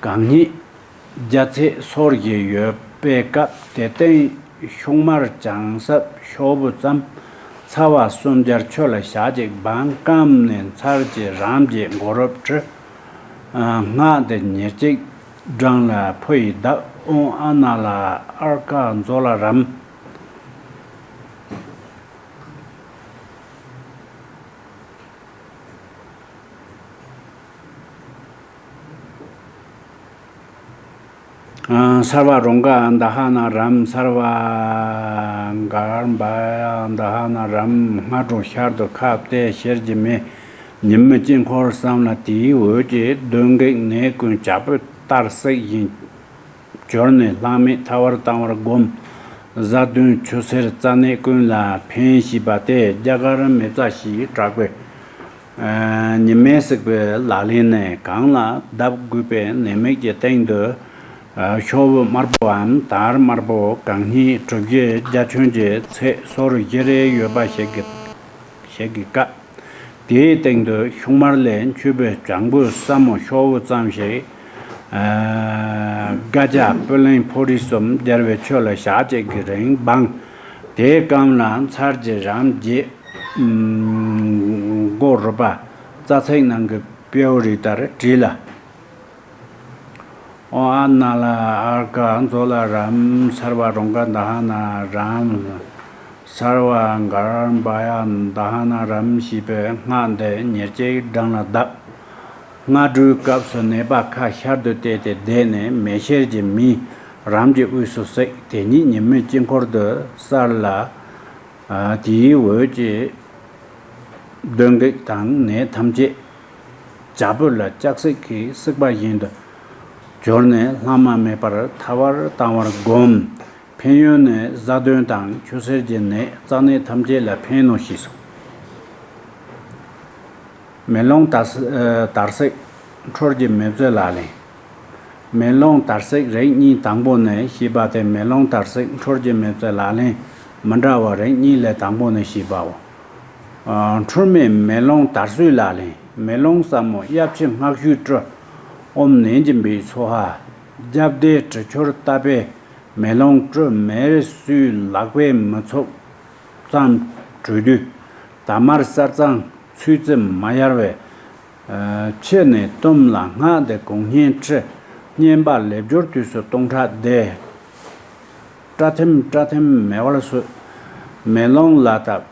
གང་རྙེད། རྒྱ་ཚད་སོར་བཞི་ཡོད་པའི་སྐབས་དེ་སྟེང་ཤུག་དམར་བྱང་སེར་ཤོག་བུ་ཙམ། ཚ་བ་སུམ་སྦྱར་ཆུ་ལ་ཞག་གཅིག་སྦངས། སྐམ་ནས་ཚར་གྱི་རམ་གྱིས་མགོ་རུབ་བྲི། སྔགས་འདི་ཉེར་གཅིག་བགྲང་ལ་ཕུ་ཡིས་གདབ། ཨོཾ་ཨ་ན་ལ་ཨརྐ་མཛོ་ལ་རམ། སརྦ་རོ་ག་དྷ་ན་རམ། སརྦ་གརྦྷ་ཡ་དྷ་ན་རམ། སྔ་དྲོ་ཤར་དུ་ཁ་བལྟས་ཤེར་གྱི་མེ། ཉི་མའི་དཀྱིལ་འཁོར་བསམ་ལ། དེའི་འོད་ཀྱིས་གདོན་བགེགས་ནད་ཀུན་བྱ་ཕོ་ལྟར་བསྲེགས་ཤིང་། གྱུར་ནས་ལྷག་མེད་ཐལ་བར་བཏང་བར་བསྒོམ། གཟའ་བདུན་ཆུ་སེར་རྩ་ནད་ཀུན་ལ་ཕན་ཞེས་པ་སྟེ། རྒྱ་གར་མེ་བཙའ་ཞེས་གྲགས་པའི་ཉི་མའི་བསྲེགས་པའི་ལག་ལེན་ནི། གང་ལ་གདབ་དགོས་པའི་ནད་མེད་ཀྱི་སྟེང་དུ། ཤོག་བུ་དམར་པོའམ་དར་དམར་པོ་གང་སྙིད་གྲུ་བཞི་བརྒྱ་ཁྱོན་གྱི་ཚད་སོར་བཞི་རེ་ཡོད་པ་ཞིག་གི་ཞིག་གི་བཀབ། དེའི་སྟེང་དུ་ཤུག་དམར་ལས་མཆོད་པའི་བྱང་བུ་ཟབ་མོ་ཤོག་བུ་ཙམ་ཞིག་ཨ་སྒ་ཆས་སྤུ་ལེན་ཕོ་རིས་གསུམ་སྦྱར་བའི་ཆུ་ལ་ཞག་གཅིག་གི་རིང་སྦངས། དེའི་སྐམ་ལ་ཚར་གྱི་རམ་བརྒྱད། མགོ་རུས་པ་རྩ་ཚིགས་ནང་གི་དཔེའུ་རིས་ལྟར་བྲིས་ལ། ཨོཾ་ཨ་ན་ལ་ཨརྒྷ་མཛོ་ལ་རམ། སརྦ་རོ་ག་དྷ་ན་རམ། སརྦ་གརྦྷ་ཡ་དྷ་ན་རམ་ཞེས་པའི་སྔགས་འདི་ཉེར་གཅིག་བགྲང་ལ་གདབ། སྔ་དྲོའི་སྐབས་སུ་ནད་པ་ཁ་ཤར་དུ་བལྟས་ཏེ་བསྡད་ནས་མེ་ཤེར་གྱི་མེས་རམ་གྱི་དབུས་སུ་བསྲེགས། དེ་ཉིད་ཉི་མའི་དཀྱིལ་འཁོར་དུ་གསལ་ལ། དེའི་འོད་ཀྱིས་གདོན་བགེགས་དང་ནད་ཐམས་ཅད་བྱ་ཕོ་ལ་ལྕགས་སྲེག་གིས་བསྲེགས་པ་བཞིན་དུ་གྱུར་ནས་ལྷག་མ་མེད་པར་ཐལ་བར་བཏང་བར་བསྒོམ། ཕན་ཡོན་ནི། གཟའ་གདོན་དང་ཆུ་སེར་གྱི་ནད་རྩ་ནད་ཐམས་ཅད་ལ་ཕན་ནོ་ཞེས་སོ། མེ་ལོང་དར་སྲེག་འཕྲོར་གྱི་མེ་བཙའི་ལག་ལེན། མེ་ལོང་དར་སྲེག་རིགས་གཉིས། དང་པོ་ནི་ཞེས་པ་སྟེ། མེ་ལོང་དར་སྲེག་འཕྲོར་གྱི་མེ་བཙའི་ལག་ལེན་མི་འདྲ་བ་རིགས་གཉིས་ལས་དང་པོ་ནི་ཞེས་པའོ། འཕྲུལ་མའི་མེ་ལོང་དར་སྲེག་ལག་ལེན། མེ་ལོང་ཟབ་མོ་གཡབ་ཆེན་སྔགས་ཤུལ་སྤྲུལ། ཨོཾ་ནན་ཅིན་བྷེ་སྭཱ་ཧཱ། རྒྱབ་བདེ་གྲི་ཁྱོར་བཏབ་པས་མེ་ལོང་སྤྲུལ། མེར་བསྲུས་ལག་པས་མི་ཚུགས་ཙམ་གྲོལ་དུས། ད་མར་གསེར་གཙང་ཚུལ་ཙམ་མ་ཡལ་བའི་ཕྱི་ནས་བཏུམས་ལ། སྔགས་འདི་གོང་བསྙེན་ཁྲི་བསྙེན་པ་ལེགས་སྦྱོར་དུས་སུ་སྟོང་ཕྲག་བཟླས། སྐྲ་ཐིམ་སྐྲ་ཐིམ་མེ་བར་སོད། མེ་ལོང་ལ་བཏབ།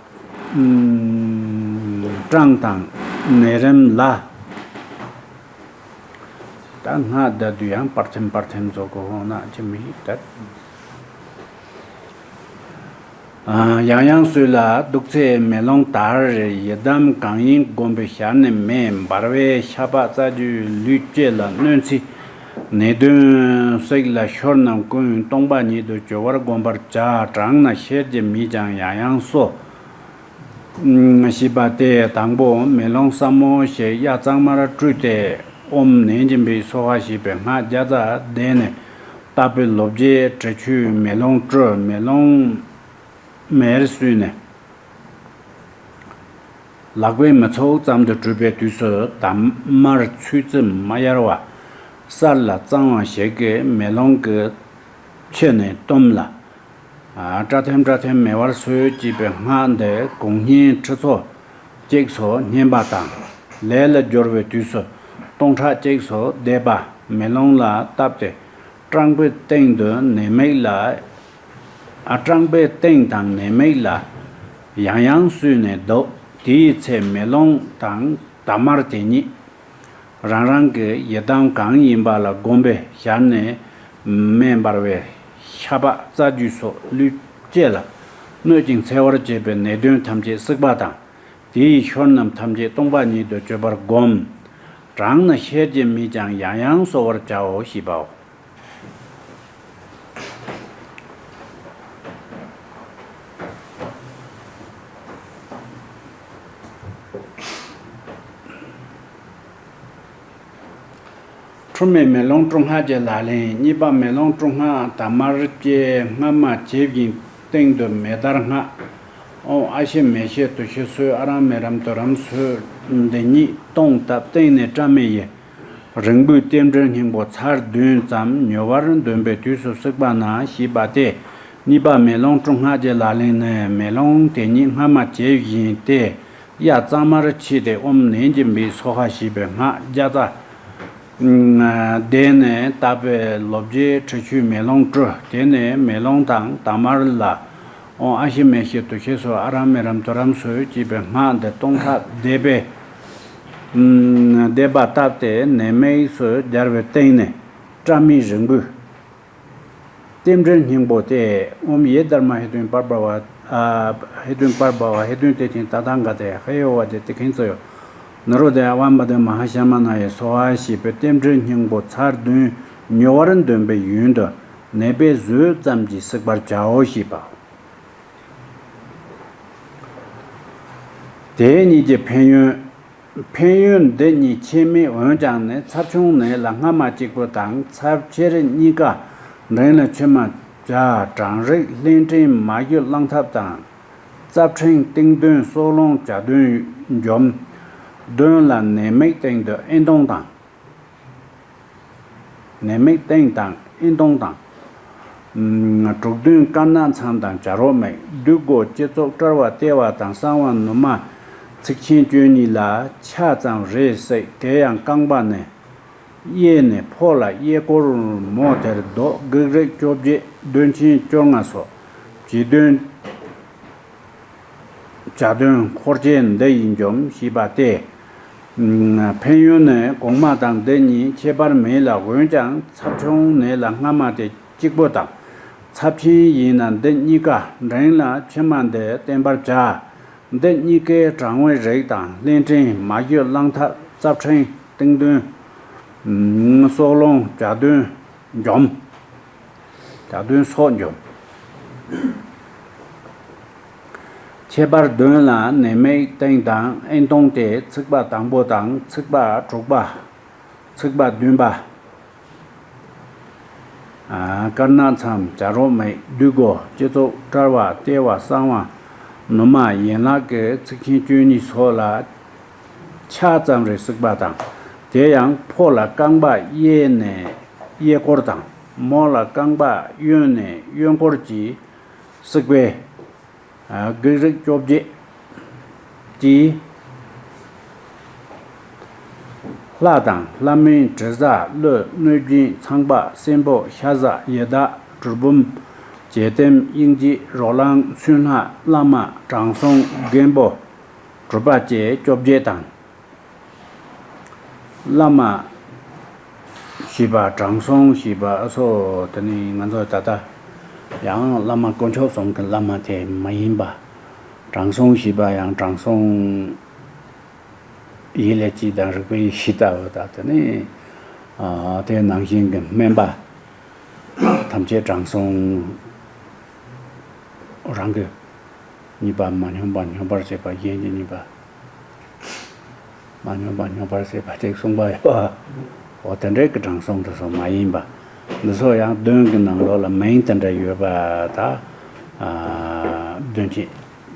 སྐྲངས་དང་ནད་རིམས་ལ། ད་སྔགས་བཟླ་དུས་ཡང་སྤར་ཐིམ་སྤར་ཐིམ་བཟོ་དགོས། འོ་ན་ཅི་མི་ཤེས་ད། ཡང་ཡང་གསོས་ལ་འདུག་ཚེ་མེ་ལོང་དར། ཡི་དམ་གང་ཡིན་བསྒོམས་པའི་ཞལ་ནས་མེ་འབར་བས་ཤ་པགས་རྩ་རྒྱུས་ལུས་བཅད་ལ། གནོད་འཚེ་ནད་གདོན་བསྲེགས་ལ་ཤོར་རྣམས་ཀུན་སྟོང་པ་ཉིད་དུ་གྱུར་པར་བསྒོམ་པར་བྱ། གྲང་ན་ཤེར་གྱི་མེས་ཀྱང་ཡང་ཡང་གསོ། ཞེས་པ་སྟེ། དང་པོ་མེ་ལོང་ཟབ་མོ་ཞིག་གཡའ་གཙང་མར་སྤྲུལ་ཏེ། ཨོཾ་ནན་ཅིན་བྷེ་སྭཱ་ཧཱ་ཞེས་པའི་སྔགས་བརྒྱ་རྩ་བཟླས་ནས་བཏབ་པའི་ལོ་བརྒྱད་དྲི་ཆུས་མེ་ལོང་སྤྲུལ། མེ་ལོང་མེར་བསྲུས་ནས་ལག་པས་མི་ཚུགས་ཙམ་དུ་གྲོལ་བའི་དུས་སུ། ད་མར་ཚུལ་ཙམ་མ་ཡལ་བ་གསལ་ལ་གཙང་བ་ཞིག་གིས་མེ་ལོང་གི་ཕྱི་ནས་བཏུམས་ལ། སྐྲ་ཐིམ་སྐྲ་ཐིམ་མེ་བར་སོད་ཅེས་པའི་སྔགས་འདི་གོང་བསྙེན་ཁྲི་ཚོ་གཅིག་སོགས་བསྙེན་པ་དང་། ལས་ལ་སྦྱོར་བའི་དུས་སུ་སྟོང་ཕྲག་གཅིག་སོགས་བཟླས་པ་མེ་ལོང་ལ་བཏབ་སྟེ། སྐྲངས་པའི་སྟེང་དུ་ནད་མེད་ལ། ཨ་སྐྲངས་པའི་སྟེང་དང་ནད་མེད་ལ་ཡང་ཡང་བསྲུས་ནས་བཟློག། དེའི་ཚེ་མེ་ལོང་དང་ད་མར་དེ་ཉིད་རང་རང་གི་ཡི་དམ་གང་ཡིན་པ་ལ་བསྒོམས་པའི་ཞལ་ནས་མེ་འབར་བས་ཤ་པགས་རྩ་རྒྱུས་སོགས་ལུས་བཅད་ལ་གནོད་ཅིང་འཚེ་བར་བྱེད་པའི་ནད་གདོན་ཐམས་ཅད་བསྲེགས་པ་དང་། དེ་ཡི་ཤོར་རྣམས་ཐམས་ཅད་སྟོང་པ་ཉིད་དུ་གྱུར་པར་བསྒོམ། གྲང་ན་ཤེར་གྱི་མེས་ཀྱང་ཡང་ཡང་གསོ་བར་བྱའོ་ཞེས་པའོ། འཕྲུལ་མའི་མེ་ལོང་སྤྲུལ་སྔགས་ཀྱི་ལག་ལེན། གཉིས་པ་མེ་ལོང་སྤྲུལ་སྔགས། ད་མར་བཅས་སྔ་མ་ཇི་བཞིན་སྟེང་དུ་མེ་ལྟར་སྔགས། ཨོཾ་ཨ་ཤི་མེ་ཤི་ཏུ་ཤི་སོ། ཨ་ར་མེ་རམ་ཏུ་རམ་སོ། འདི་ཉིད་སྟོང་བཏབ་སྟེང་ནས་སྐྲ་མེ་ཡི་རིང་བུས་རྟེན་འབྲེལ་སྙིང་པོ་ཚར་བདུན་ཙམ་མྱུར་བར་འདོན་པའི་དུས་སུ་བསྲེགས་པ་ན་ཞེས་པ་སྟེ། གཉིས་པ་མེ་ལོང་སྤྲུལ་སྔགས་ཀྱི་ལག་ལེན་ནི། མེ་ལོང་དེ་ཉིད་སྔ་མ་ཇི་བཞིན་ཏེ། གཡའ་གཙང་མར་ཕྱིས་ཏེ་ཨོཾ་ནན་ཅིན་བྷེ་སྭཱ་ཧཱ་ཞེས་པའི་སྔགས་བརྒྱ་རྩ་བཟླས་ནས་བཏབ་པའི་ལོ་བརྒྱད་དྲི་ཆུས་མེ་ལོང་སྤྲུལ། དེ་ནས་མེ་ལོང་དང་ད་མར་ལ། ཨོཾ་ཨ་ཤི་མེ་ཤི་ཏུ་ཤི་སོ། ཨ་ར་མེ་རམ་ཏུ་རམ་སོ་ཅེས་པའི་སྔགས་འདི་སྟོང་ཕྲག་བཟླས་པས། བཟླས་པ་བཏབ་སྟེ་ནད་མེད་སུ་སྦྱར་བའི་སྟེང་ནས་སྐྲ་མེ་རིང་བུས། རྟེན་འབྲེལ་སྙིང་པོ་སྟེ། ཨོཾ་ཡེ་དྷརྨ་ཧེ་ཏུན་པར་བྷ་ཝ། ཨ་ཧེ་ཏུན་པར་བྷ་ཝ། ཧེ་ཏུན་ཏེ་ཐིན་ཏ་ཐཱ་ག་ཏེ་ཧ་ཡོ་ཝ་དེ་ཏེ་ཁིན་ཙོ་ཡོ། ན་རོ་དེ་ཨ་བ་མ་དེ་མ་ཧཱ་ཤ་མ་ན་ཡེ་སྭཱ་ཧཱ་ཞེས་པའི་རྟེན་འབྲེལ་སྙིང་པོ་ཚར་བདུན་ཉེ་བར་འདོན་པའི་ཡོན་དུ་ནད་པས་ཟོས་ཙམ་གྱིས་བསྲེག་པར་བྱའོ་ཞེས་པ། དེ་གཉིས་ཀྱི་ཕན་ཡོན། ཕན་ཡོན་འདི་གཉིས་ཁྱད་མེད། འོན་ཀྱང་ནི་ཚབས་ཆུང་ནད་ལ་སྔ་མ་གཅིག་པུ་དང་ཚབས་ཆེར་གཉིས་ཀ་འབྲིང་ལ་ཕྱི་མ་བྱ། གྲང་རེག་ལྷས་འདྲེན་མ་གཞུ་གླང་ཐབས་དང་། རྩབ་ཕྲེང་སྟེང་གདོན་སྲོག་རླུང་བྱ་གདོན་འཇོམས། གདོན་ལ་ནད་མེད་སྟེང་དུ་ཨེ་མདོང་དང་། ནད་མེད་སྟེང་དང་ཨེ་མདོང་དང་། ཨུམ། དྲུག་གདོན་དཀར་ནག་མཚམས་དང་བྱ་རོག་མེད། བདུད་སྒོ་སྤྱི་གཙུག་དཔྲལ་བ་ལྟེ་བ་དང་གསང་བ་ནུ་མ། ཚིགས་ཆེན་བཅུ་གཉིས་ལ་ཆ་ཙམ་རེ་བསྲེག་དེ་ཡང་རྐང་པ་ནས་གཡས་ནས་ཕོ་ལ་གཡས་སྐོར་མོ་དེར་བཟློག་བགེགས་རིགས་བཅོ་བརྒྱད་གདོན་ཆེན་བཅོ་ལྔ་སོགས་བྱེད་གདོན། བྱ་གདོན་འཁོར་བཅས་འདི་ཡིས་འཇོམས་ཞེས་པ་སྟེ། ཕན་ཡོན་ནི་གོང་མ་དང་འདི་གཉིས་ཁྱད་པར་མེད་ལ། འོན་ཀྱང་ཚབས་ཆུང་ནད་ལ་སྔ་མ་དེ་གཅིག་པོ་དང་། ཚབས་ཆེན་ཡིན་ན་འདི་གཉིས་ཀ་འབྲིང་ལ་ཕྱི་མ་འདི་བསྟེན་པར་བྱ། འདི་གཉིས་ཀའི་གྲང་བའི་རིགས་དང་། ལྷས་འདྲེན་མ་གཞུ་གླང་ཐབས་རྩབ་ཕྲེང་སྟེང་གདོན། སྲོག་རླུང་བྱ་གདོན་འཇོམས། བྱ་གདོན་སོགས་འཇོམས། ཁྱད་པར་གདོན་ལ་ནད་མེད་སྟེང་དང་ཨེ་མདོང་སྟེ་ཚིགས་པ་དང་པོ་དང་ཚིགས་པ་དྲུག་པ། ཚིགས་པ་བདུན་པ། ཨ། དཀར་ནག་མཚམས་བྱ་རོག་མེད། བདུད་སྒོ་སྤྱི་གཙུག་དཔྲལ་བ་ལྟེ་བ་གསང་བ་ནུ་མ་ཡན་ལག་གི་ཚིགས་ཆེན་བཅུ་གཉིས་སོགས་ལ་ཆ་ཙམ་རེ་བསྲེག་པ་དང་། དེ་ཡང་ཕོ་ལ་རྐང་པ་གཡས་ནས་གཡས་སྐོར་དང་། མོ་ལ་རྐང་པ་གཡོན་ནས་གཡོན་སྐོར་གྱིས་བསྲེག་པས། བགེགས་རིགས་བཅོ་བརྒྱད་ཀྱིས། ལྷ་དང་ལྷ་མིན་དྲི་ཟ་ཀླུ་གནོད་སྦྱིན་ཚངས་པ་སྲིན་པོ་ཤ་ཟ་ཡི་དྭགས་གྲུལ་བུམ་བྱད་སྟེམས་དབྱིན་ཇི་རོ་ལངས་མཚུན་ལྷ་བླ་མ་དྲང་སྲོང་མགོན་པོ་གྲུབ་པ་བཅས་བཅོ་བརྒྱད་དང་། བླ་མ་ཞེས་པ་དྲང་སྲོང་ཞེས་པ་སོགས། དེ་ནི་ང་ཚོ་ད་ལྟ་ཡང་བླ་མ་དཀོན་མཆོག་གསུམ་གྱི་བླ་མ་དེ་མ་ཡིན་པ། དྲང་སྲོང་ཞེས་པ་ཡང་དྲང་སྲོང་ཡིད་ལ་བྱེད་དང་རིག་པའི་གཞི་ལྟ་བུ་དང་། དེ་ནི་ཨ་དེ་ནང་བཞིན་གྱི་སྨན་པ་ཐམས་ཅད་དྲང་སྲོང་རང་གི། གཉིས་པ་མ་སྙོམས་པ་སྙོམས་པར་བྱེད་པ་གཞན་གྱི་གཉིས་པ། མ་སྙོམས་པ་སྙོམས་པར་བྱེད་པ་ཅིག་གསུངས་པ་ཡོད་པ། འོ་དེ་འདྲའི་གི་དྲང་སྲོང་དེ་ཚོ་མ་ཡིན་པ། འདི་ཚོ་ཡང་གདོན་གྱི་ནང་ལོགས་ལ་མིང་དེ་འདྲ་ཡོད་པ་ད། ཨ་གདོན་ཆེན།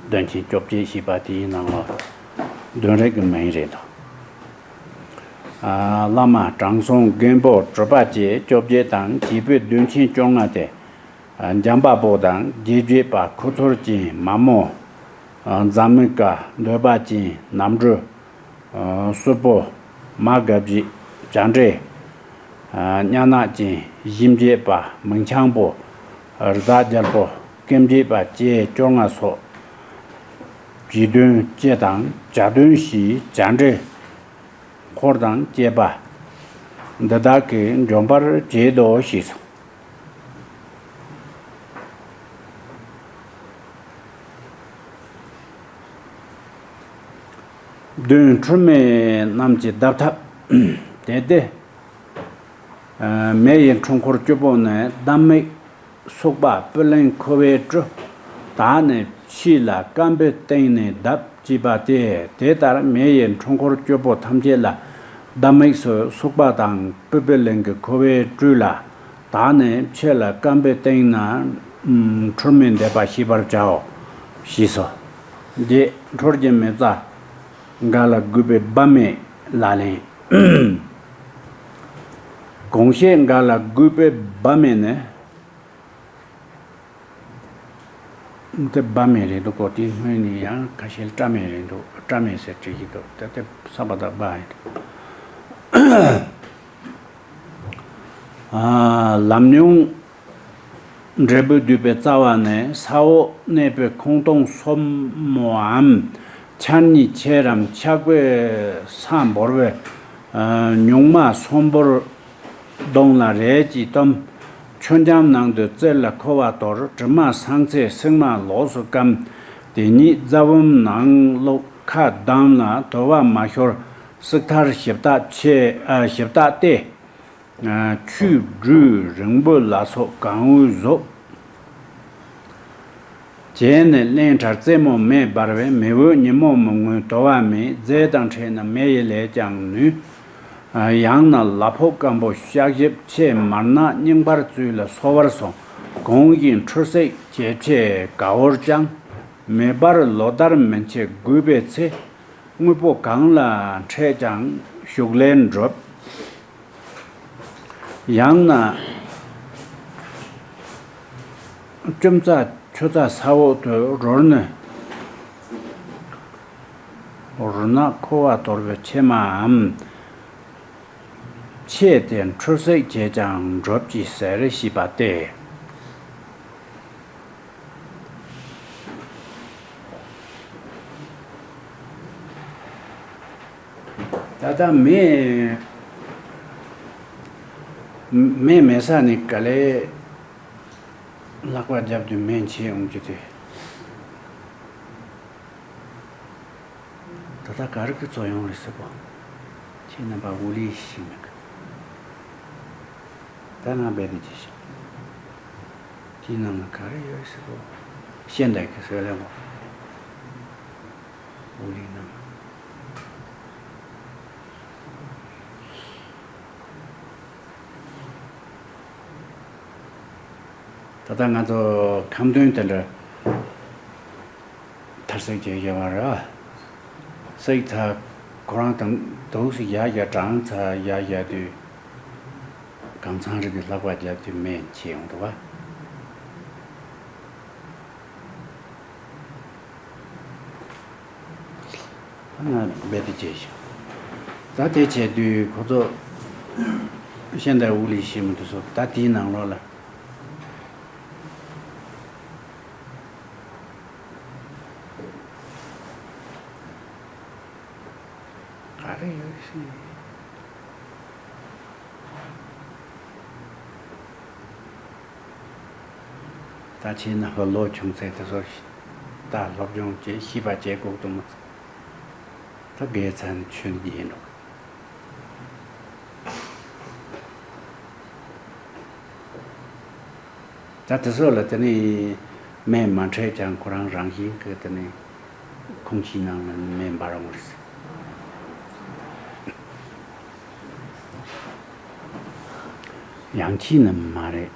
གདོན་ཆེན་བཅོ་བརྒྱད་ཞེས་པ་དེའི་ནང་ལོགས་གདོན་རིགས་ཀྱི་མིང་རེད་དོ། ཨ་བླ་མ་དྲང་སྲོང་མགོན་པོ་གྲུབ་པ་བཅས་བཅོ་བརྒྱད་དང་བྱིས་པའི་གདོན་ཆེན་བཅོ་ལྔ་སྟེ། འཇམ་པ་པོ་དང་རྗེ་བརྒྱད་པ་ཁུ་ཚུར་ཅན་མ་མོ། འཛམ་མིག་དཀར་འདོད་པ་ཅན་ནམ་གྲུ། སྲུ་པོ་མ་ག་བརྒྱད་བྱ་འདྲེ། གཉའ་ནག་ཅན་བཞི་བརྒྱད་པ་མིང་འཆང་པོ། རི་དྭགས་རྒྱལ་པོ་སྐེམ་བརྒྱད་པ་བཅས་བཅོ་ལྔ་སོགས། བྱིས་གདོན་སྤྱི་དང་བྱ་གདོན་བཞི་བྱ་འདྲེ། འཁོར་དང་བཅས་པ་འདི་དག་གིས་འཇོམས་པར་བྱེད་དོ་ཞེས་སོ། གདོན་འཁྲུལ་མེད་རྣམས་ཀྱི་བརྡབ་ཐབས། དེ་སྟེ། མེ་ཡི་འཁྲུལ་འཁོར་བཅུ་པོ་ནི་བརྡབ་མེད། སུག་པ་སྤུ་ལེན་ཁུ་བས་བཀྲུ། དག་ནི་ཕྱིས་ལ་སྐམ་པོའི་སྟེང་ནས་བརྡབ་ཅེས་པ་སྟེ། དེ་ལྟར་མེ་ཡི་འཁྲུལ་འཁོར་བཅུ་པོ་ཐམས་ཅད་ལ་བརྡབ་མེད་སུ་སུག་པ་དང་སྤུ་སྤུ་ལེན་གྱི་ཁུ་བས་བཀྲུས་ལ། དག་ནི་ཕྱིས་ལ་སྐམ་པོའི་སྟེང་ན་འཁྲུལ་མེད་འདེབས་པ་ཤེས་པར་བྱའོ། ཞེས་སོ། རྗེ་འཁྲུལ་གྱི་མེ་བཙའ་འགའ་ལ་གུས་པའི་བརྡབ་མེད་ལག་ལེན། གོང་བཤད་འགའ་ལ་གུས་པའི་བརྡབ་མེད་ནི། དེ་བརྡབ་མེད་རེད་འདུག་གོ། དེ་སྔོན་ནས་ཡང་ཁ་ཤས་བཀྲ་མེད་རེད་འདུག། བཀྲ་མེད་ཟེར་བྲིས་ཀྱི་འདུག། དེ་དེ་ས་པ་ད་བ་ཡིན་འདུག། ཨ་ལམ་མྱོང་འབྲས་བུ་བསྡུས་པའི་རྩ་བ་ནི་ས་འོག་གནས་པའི་ཁོང་སྟོང་སོབ་མོའམ་ཆར་ཉི་ཆེ་རམ་ཆག་པའི་ས་འབོར་བའི་ཉུང་མ་སོན་འབོར་གདོང་ལ་རས་ཀྱིས་བཏུམ། ཆུ་འགྱམ་ནང་དུ་བཙིར་ལ་ཁུ་བ་དོར། དྲི་མ་སངས་ཚེ་སྲེག་མ་ལོགས་སུ་སྐམ། དེ་ཉིད་རྫ་བུམ་ནང་བླུགས་ཁ་བསྡམས་ལ། དུ་བ་མ་ཤོར་སྲེག་ཐར་ཞིབ་བརྟག་ཆེ་ཨ་ཞིབ་བརྟག་སྟེ། ཆུས་བཀྲུས་རིང་པོ་ལ་སོགས་གང་འོས་བཟོ། བྱས་ནས་རླན་དྲག་རྩེ་མོ་མེ་འབར་བས། མེ་འོད་ཉིན་མོ་མི་མངོན་དུ་བ་མེད། རྫས་དང་ཕྲད་ན་མེ་ཡི་ལས་ཀྱང་ནུས། ཡང་ན་ལ་ཕོགས་སྐམ་པོ་ཤག་ཞིབ་ཆེ་མར་ནག་རྙིང་པར་བཙོས་ལ་སོ་བར་སོང་། གོང་བཞིན་འཁྲུ་བསྲེག་བྱེད་ཆེད་དགའ་བོར་ཀྱང་། མེ་འབར་ལོ་ཟླར་མན་ཆད་རྒུད་པའི་ཚེ། དངོས་པོ་གང་ལ་འཕྲད་ཀྱང་ཞུགས་ལས་འགྲུབ། ཡང་ན་ལྕུམ་རྩ་ཆུ་རྩ་ས་འོག་ཏུ་རོར་ནས། རོ་ནག་ཁུ་བ་དོར་བའི་ཕྱེ་མའམ། ཕྱེ་སྟེ་འཁྲུ་བསྲེག་བྱས་ཀྱང་འགྲུབ་ཅེས་ཟེར་ཞེས་པ་སྟེ། ད་ལྟ་མེ་མེ་མེད་ས་ནས་ག་ལེ་ལག་པ་རྒྱབ་དུས་མེ་མཆེད་འོང་རྒྱུ་དེ། ད་ལྟ་ག་རེ་གི་ཚོ་ཡོང་རེད་ཟེར་གོ། ཁྱེད་རྣམ་པ་འུ་ལི་ཤི་མེད་གི། ད་ང་རྦད་དེ་ཅི་ཞིག་དེའི་ནང་ལ་ག་རེ་ཡོད་ཟེར་གོ། ཤེས་འདའ་གི་ཟེར་ལེ་གོ། འུ་ལི་ནང་། ད་ལྟ་ང་ཚོ་ཁ་འདོན་དེ་འདྲ་མཐར་སྲེག་བྱས་བཞག་པ་རེད། སྲེག་ཚར་ཁོ་རང་དང་དུག་ཞིག་ཡར་ཡར་གྲང་ཚར་ཡར་ཡར་དུས་གང་ཚང་རེད་དུས་ལྷག་པ་རྒྱབ་དུས་མེ་མཆེད་ཡོང་འདུག་བ། ང་རྦད་དེ་བྱས་ཤིང་། ད་དེ་བྱས་དུས་ཁོ་ཚོ་ཤེས་འདའ་འུ་ལི་ཤི་མི་འདུག་སོ། ད་དེའི་ནང་ལོགས་ལ་ག་རེ་ཡོད་ཤི། ད་ཁྱེད་རྣམ་པ་ལོ་ཆུང་ཚད་དེ་ཚོ་ད་སློབ་སྦྱོང་བྱེད་ཤེས་པ་བྱེད་དགོས་འདུག་མ་ཚད། ད་དགེ་མཚན་ཆོས་འདི་ཡིན་འགྲོ། ད་དེ་ཚོ་ལ་དེ་ནི་མེ་མ་འཕྲད་ཀྱང་ཁོ་རང་རང་བཞིན་གྱི་དེ་ནི་ཁོང་ཁྱིའི་ནང་ལ་མེ་འབར་འོང་རེད། ཡང་ཁྱིའི་ནང་མ་རེད།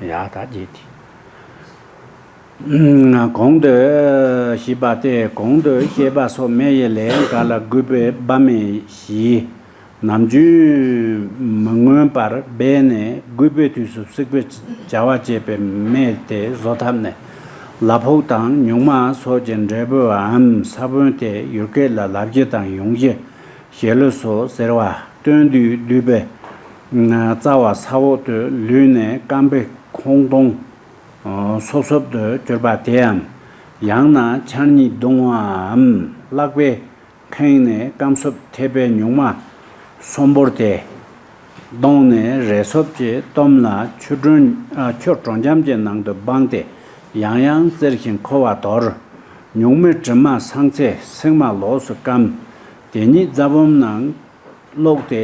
ཡ་ད་རྗེས་དེ། གོང་དུ་ཞེས་པ་སྟེ་གོང་དུ་བཤད་པ་སོགས་མེ་ཡི་ལས་འགའ་ལ་རྒུད་པའི་བབ་མེད་བཞི། ནམ་རྒྱུན་མི་མངོན་པར་སྦས་ནས་རྒུད་པའི་དུས་སུ་བསྲེག་པའི་བྱ་བ་བྱེད་པའི་མེ་དེ་བཟོ་ཐབས་ནས། ལ་ཕོགས་དང་ཉུང་མ་སོགས་ཀྱི་འབྲས་བུའམ་ས་བོན་དེ་ཡུལ་སྐད་ལ་ལབ་གཞི་དང་ཡོང་གཞི། ཞལ་ལུ་སོགས་ཟེར་བ་སྟོན་དུས་བསྡུས་པའི་རྩ་བ་ས་འོག་ཏུ་ལུས་ནས་རྐང་པའི་ཁོང་སྟོང་སོབ་སོབ་ཏུ་གྱུར་པ་དེའམ། ཡང་ན་ཆར་ཉིད་གདུང་བའམ་ལག་པས་ཁེངས་ནས་རྐང་སོབ་ཐེབས་པའི་ཉུང་མ་སོམ་པོར་ཏེ། གདོང་ནས་རེ་སོབ་ཀྱི་སྟོམ་ལ་ཆུ་དྲོན་ཨ་ཆུ་དྲོ་འཇམ་གྱི་ནང་དུ་སྦངས་ཏེ་ཡང་ཡང་བཙིར་ཞིང་ཁུ་བ་དོར། ཉུང་མའི་དྲི་མ་སངས་ཚེ་སྲེག་མ་ལོགས་སུ་སྐམ། དེ་ཉིད་རྫ་བུམ་ནང་བླུགས་ཏེ་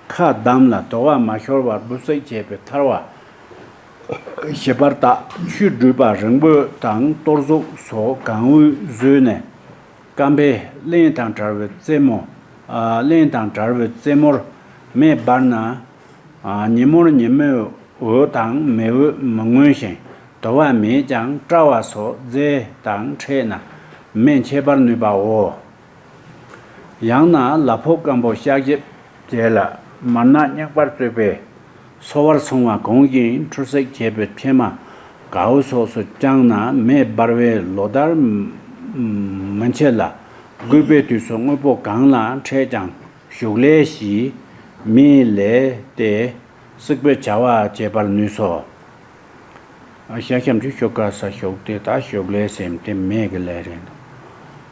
ཁ་བསྡམས་ལ་དུ་བ་མ་ཤོར་བར་འབུ་སྲེག་བྱས་པའི་ཐར་བ་ཞིབ་པར་བརྟག་ཆུས་བཀྲུས་པ་རིང་པོ་དང་གཏོར་གཟུགས་སོགས་གང་འོས་བཟོས་ནས། སྐམ་པས་རླན་དང་བྲལ་བའི་རྩེ་མོ། ཨ་རླན་དང་བྲལ་བའི་རྩེ་མོར་མེ་འབར་ན། ཨ་ཉིན་མོར་ཉིན་མོའི་འོད་དང་མེ་འོད་མི་མངོན་ཞིང་དུ་བ་མེད་ཀྱང་སྐྲ་བ་སོགས་རྫས་དང་འཕྲད་ན་མེ་མཆེད་པར་ནུས་པའོ། ཡང་ན་ལ་ཕོགས་སྐམ་པོ་ཤག་ཞིབ་བྱས་ལ་མར་ནག་རྙིང་པར་བཙོས་པས། སོ་བར་སོང་བ་གོང་བཞིན་འཁྲུ་བསྲེག་བྱས་པའི་ཕྱེ་མ་གའུ་སོགས་སུ་བཅངས་ན་མེ་འབར་བའི་ལོ་ཟླར་མི་འཆད་ལ། རྒུད་པའི་དུས་སུ་དངོས་པོ་གང་ལ་འཕྲད་ཀྱང་ཞུགས་ལས་ཞི། མེའི་ལས་ཏེ་བསྲེག་པའི་བྱ་བ་བྱེད་པར་ནུས་སོ། ཤ་ཤམ་གྱི་ཤོག་ཀ་ས་ཤོག་དེ་ད་ཞུགས་ལས་སེམས་དེ་མེ་གི་ལས་རེད།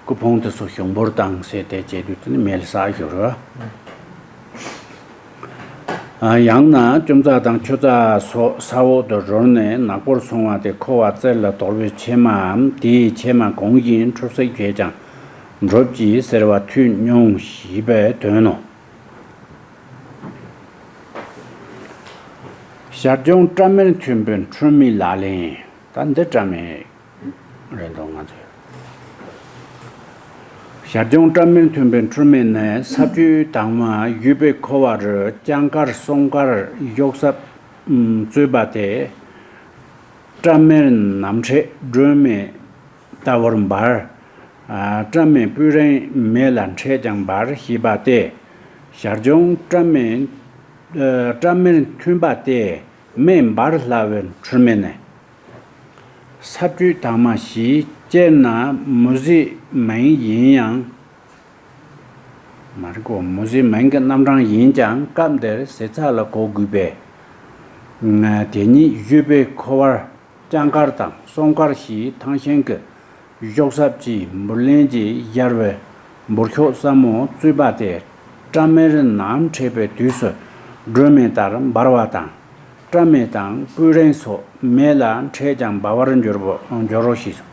སྐུ་ཕུང་དེ་ཚོ་ཞུགས་འབུར་བཏང་ཟེར་དེ་བྱེད་དུས་དེ་ནི་མེ་ལ་ས་ཞུགས་རོ། ཡང་ན་ཅུང་ཙག་དང་ཆུ་ཙག་སོགས་ས་འོག་ཏུ་རོལ་ནས་ནག་པོར་སོང་བ་དེ་འཁོར་བ་རྩེར་ལ་དོར་བའི་ཕྱེ་མའམ་དེའི་ཕྱེ་མ་གང་ཡིན་འཁྲུ་སྲེག་བྱས་ཀྱང་འགྲུབ་ཀྱི་ཟེར་བ་ཐོས་མྱོང་ཞེས་པའི་དོན་ནོ། ཞར་བྱུང་སྐྲ་མེར་མཐུན་པའི་འཁྲུལ་མེད་ལག་ལེན། ད་འདི་སྐྲ་མེར་རེད་འདུག་ང་ཚོས། ཞར་བྱུང་སྐྲ་མེར་མཐུན་པའི་འཁྲུལ་མེད་ནི་ས་བཅུའི་དྭངས་མ་ཡོད་པའི་འཁོར་བ་རུ་རྐྱང་དཀར་སྲོང་དཀར་གཡོག་གསབ་རྩོད་པ་སྟེ། སྐྲ་མེར་ནམ་འཕྲད་སྒྲོན་མེ་ལྟ་བུར་འབར། སྐྲ་མེར་སྤུས་རིང་མེ་ལ་འཕྲད་ཀྱང་འབར་ཞེས་པ་སྟེ། ཞར་བྱུང་སྐྲ་མེར་སྐྲ་མེར་མཐུན་པ་སྟེ་མེ་འབར་སླ་བའི་འཁྲུལ་མེད་ནི། ས་བཅུའི་དྭངས་མ་ཞེས་སྤྱིར་ན་མུ་ཟེ་མིང་ཡིན་ཡང་། མ་རེད་གོ་མུ་ཟེ་མིང་གི་རྣམ་གྲངས་ཡིན་ཀྱང་སྐབས་འདིར་ཟེར་ཚད་ལ་གོ་དགོས་པས། དེ་ཉིད་ཡོད་པའི་འཁོར་བར་རྐྱང་དཀར་དང་སྲོང་དཀར་ཞེས་ཐང་ཤིང་གི་གཡོག་གསབ་ཀྱི་འབུར་ལེན་གྱིས་གཡར་བའི་འབུར་ཤོག་སྲབ་མོ་རྩོད་པ་དེ་སྐྲ་མེར་ནམ་འཕྲད་པའི་དུས་སུ་སྒྲོན་མེ་ལྟར་འབར་བ་དང་། སྐྲ་མེར་དང་སྤུས་རིང་སོགས་མེ་ལ་འཕྲད་ཀྱང་འབར་བར་འགྱུར་བ་འགྱུར་རོ་ཞེས་སོ།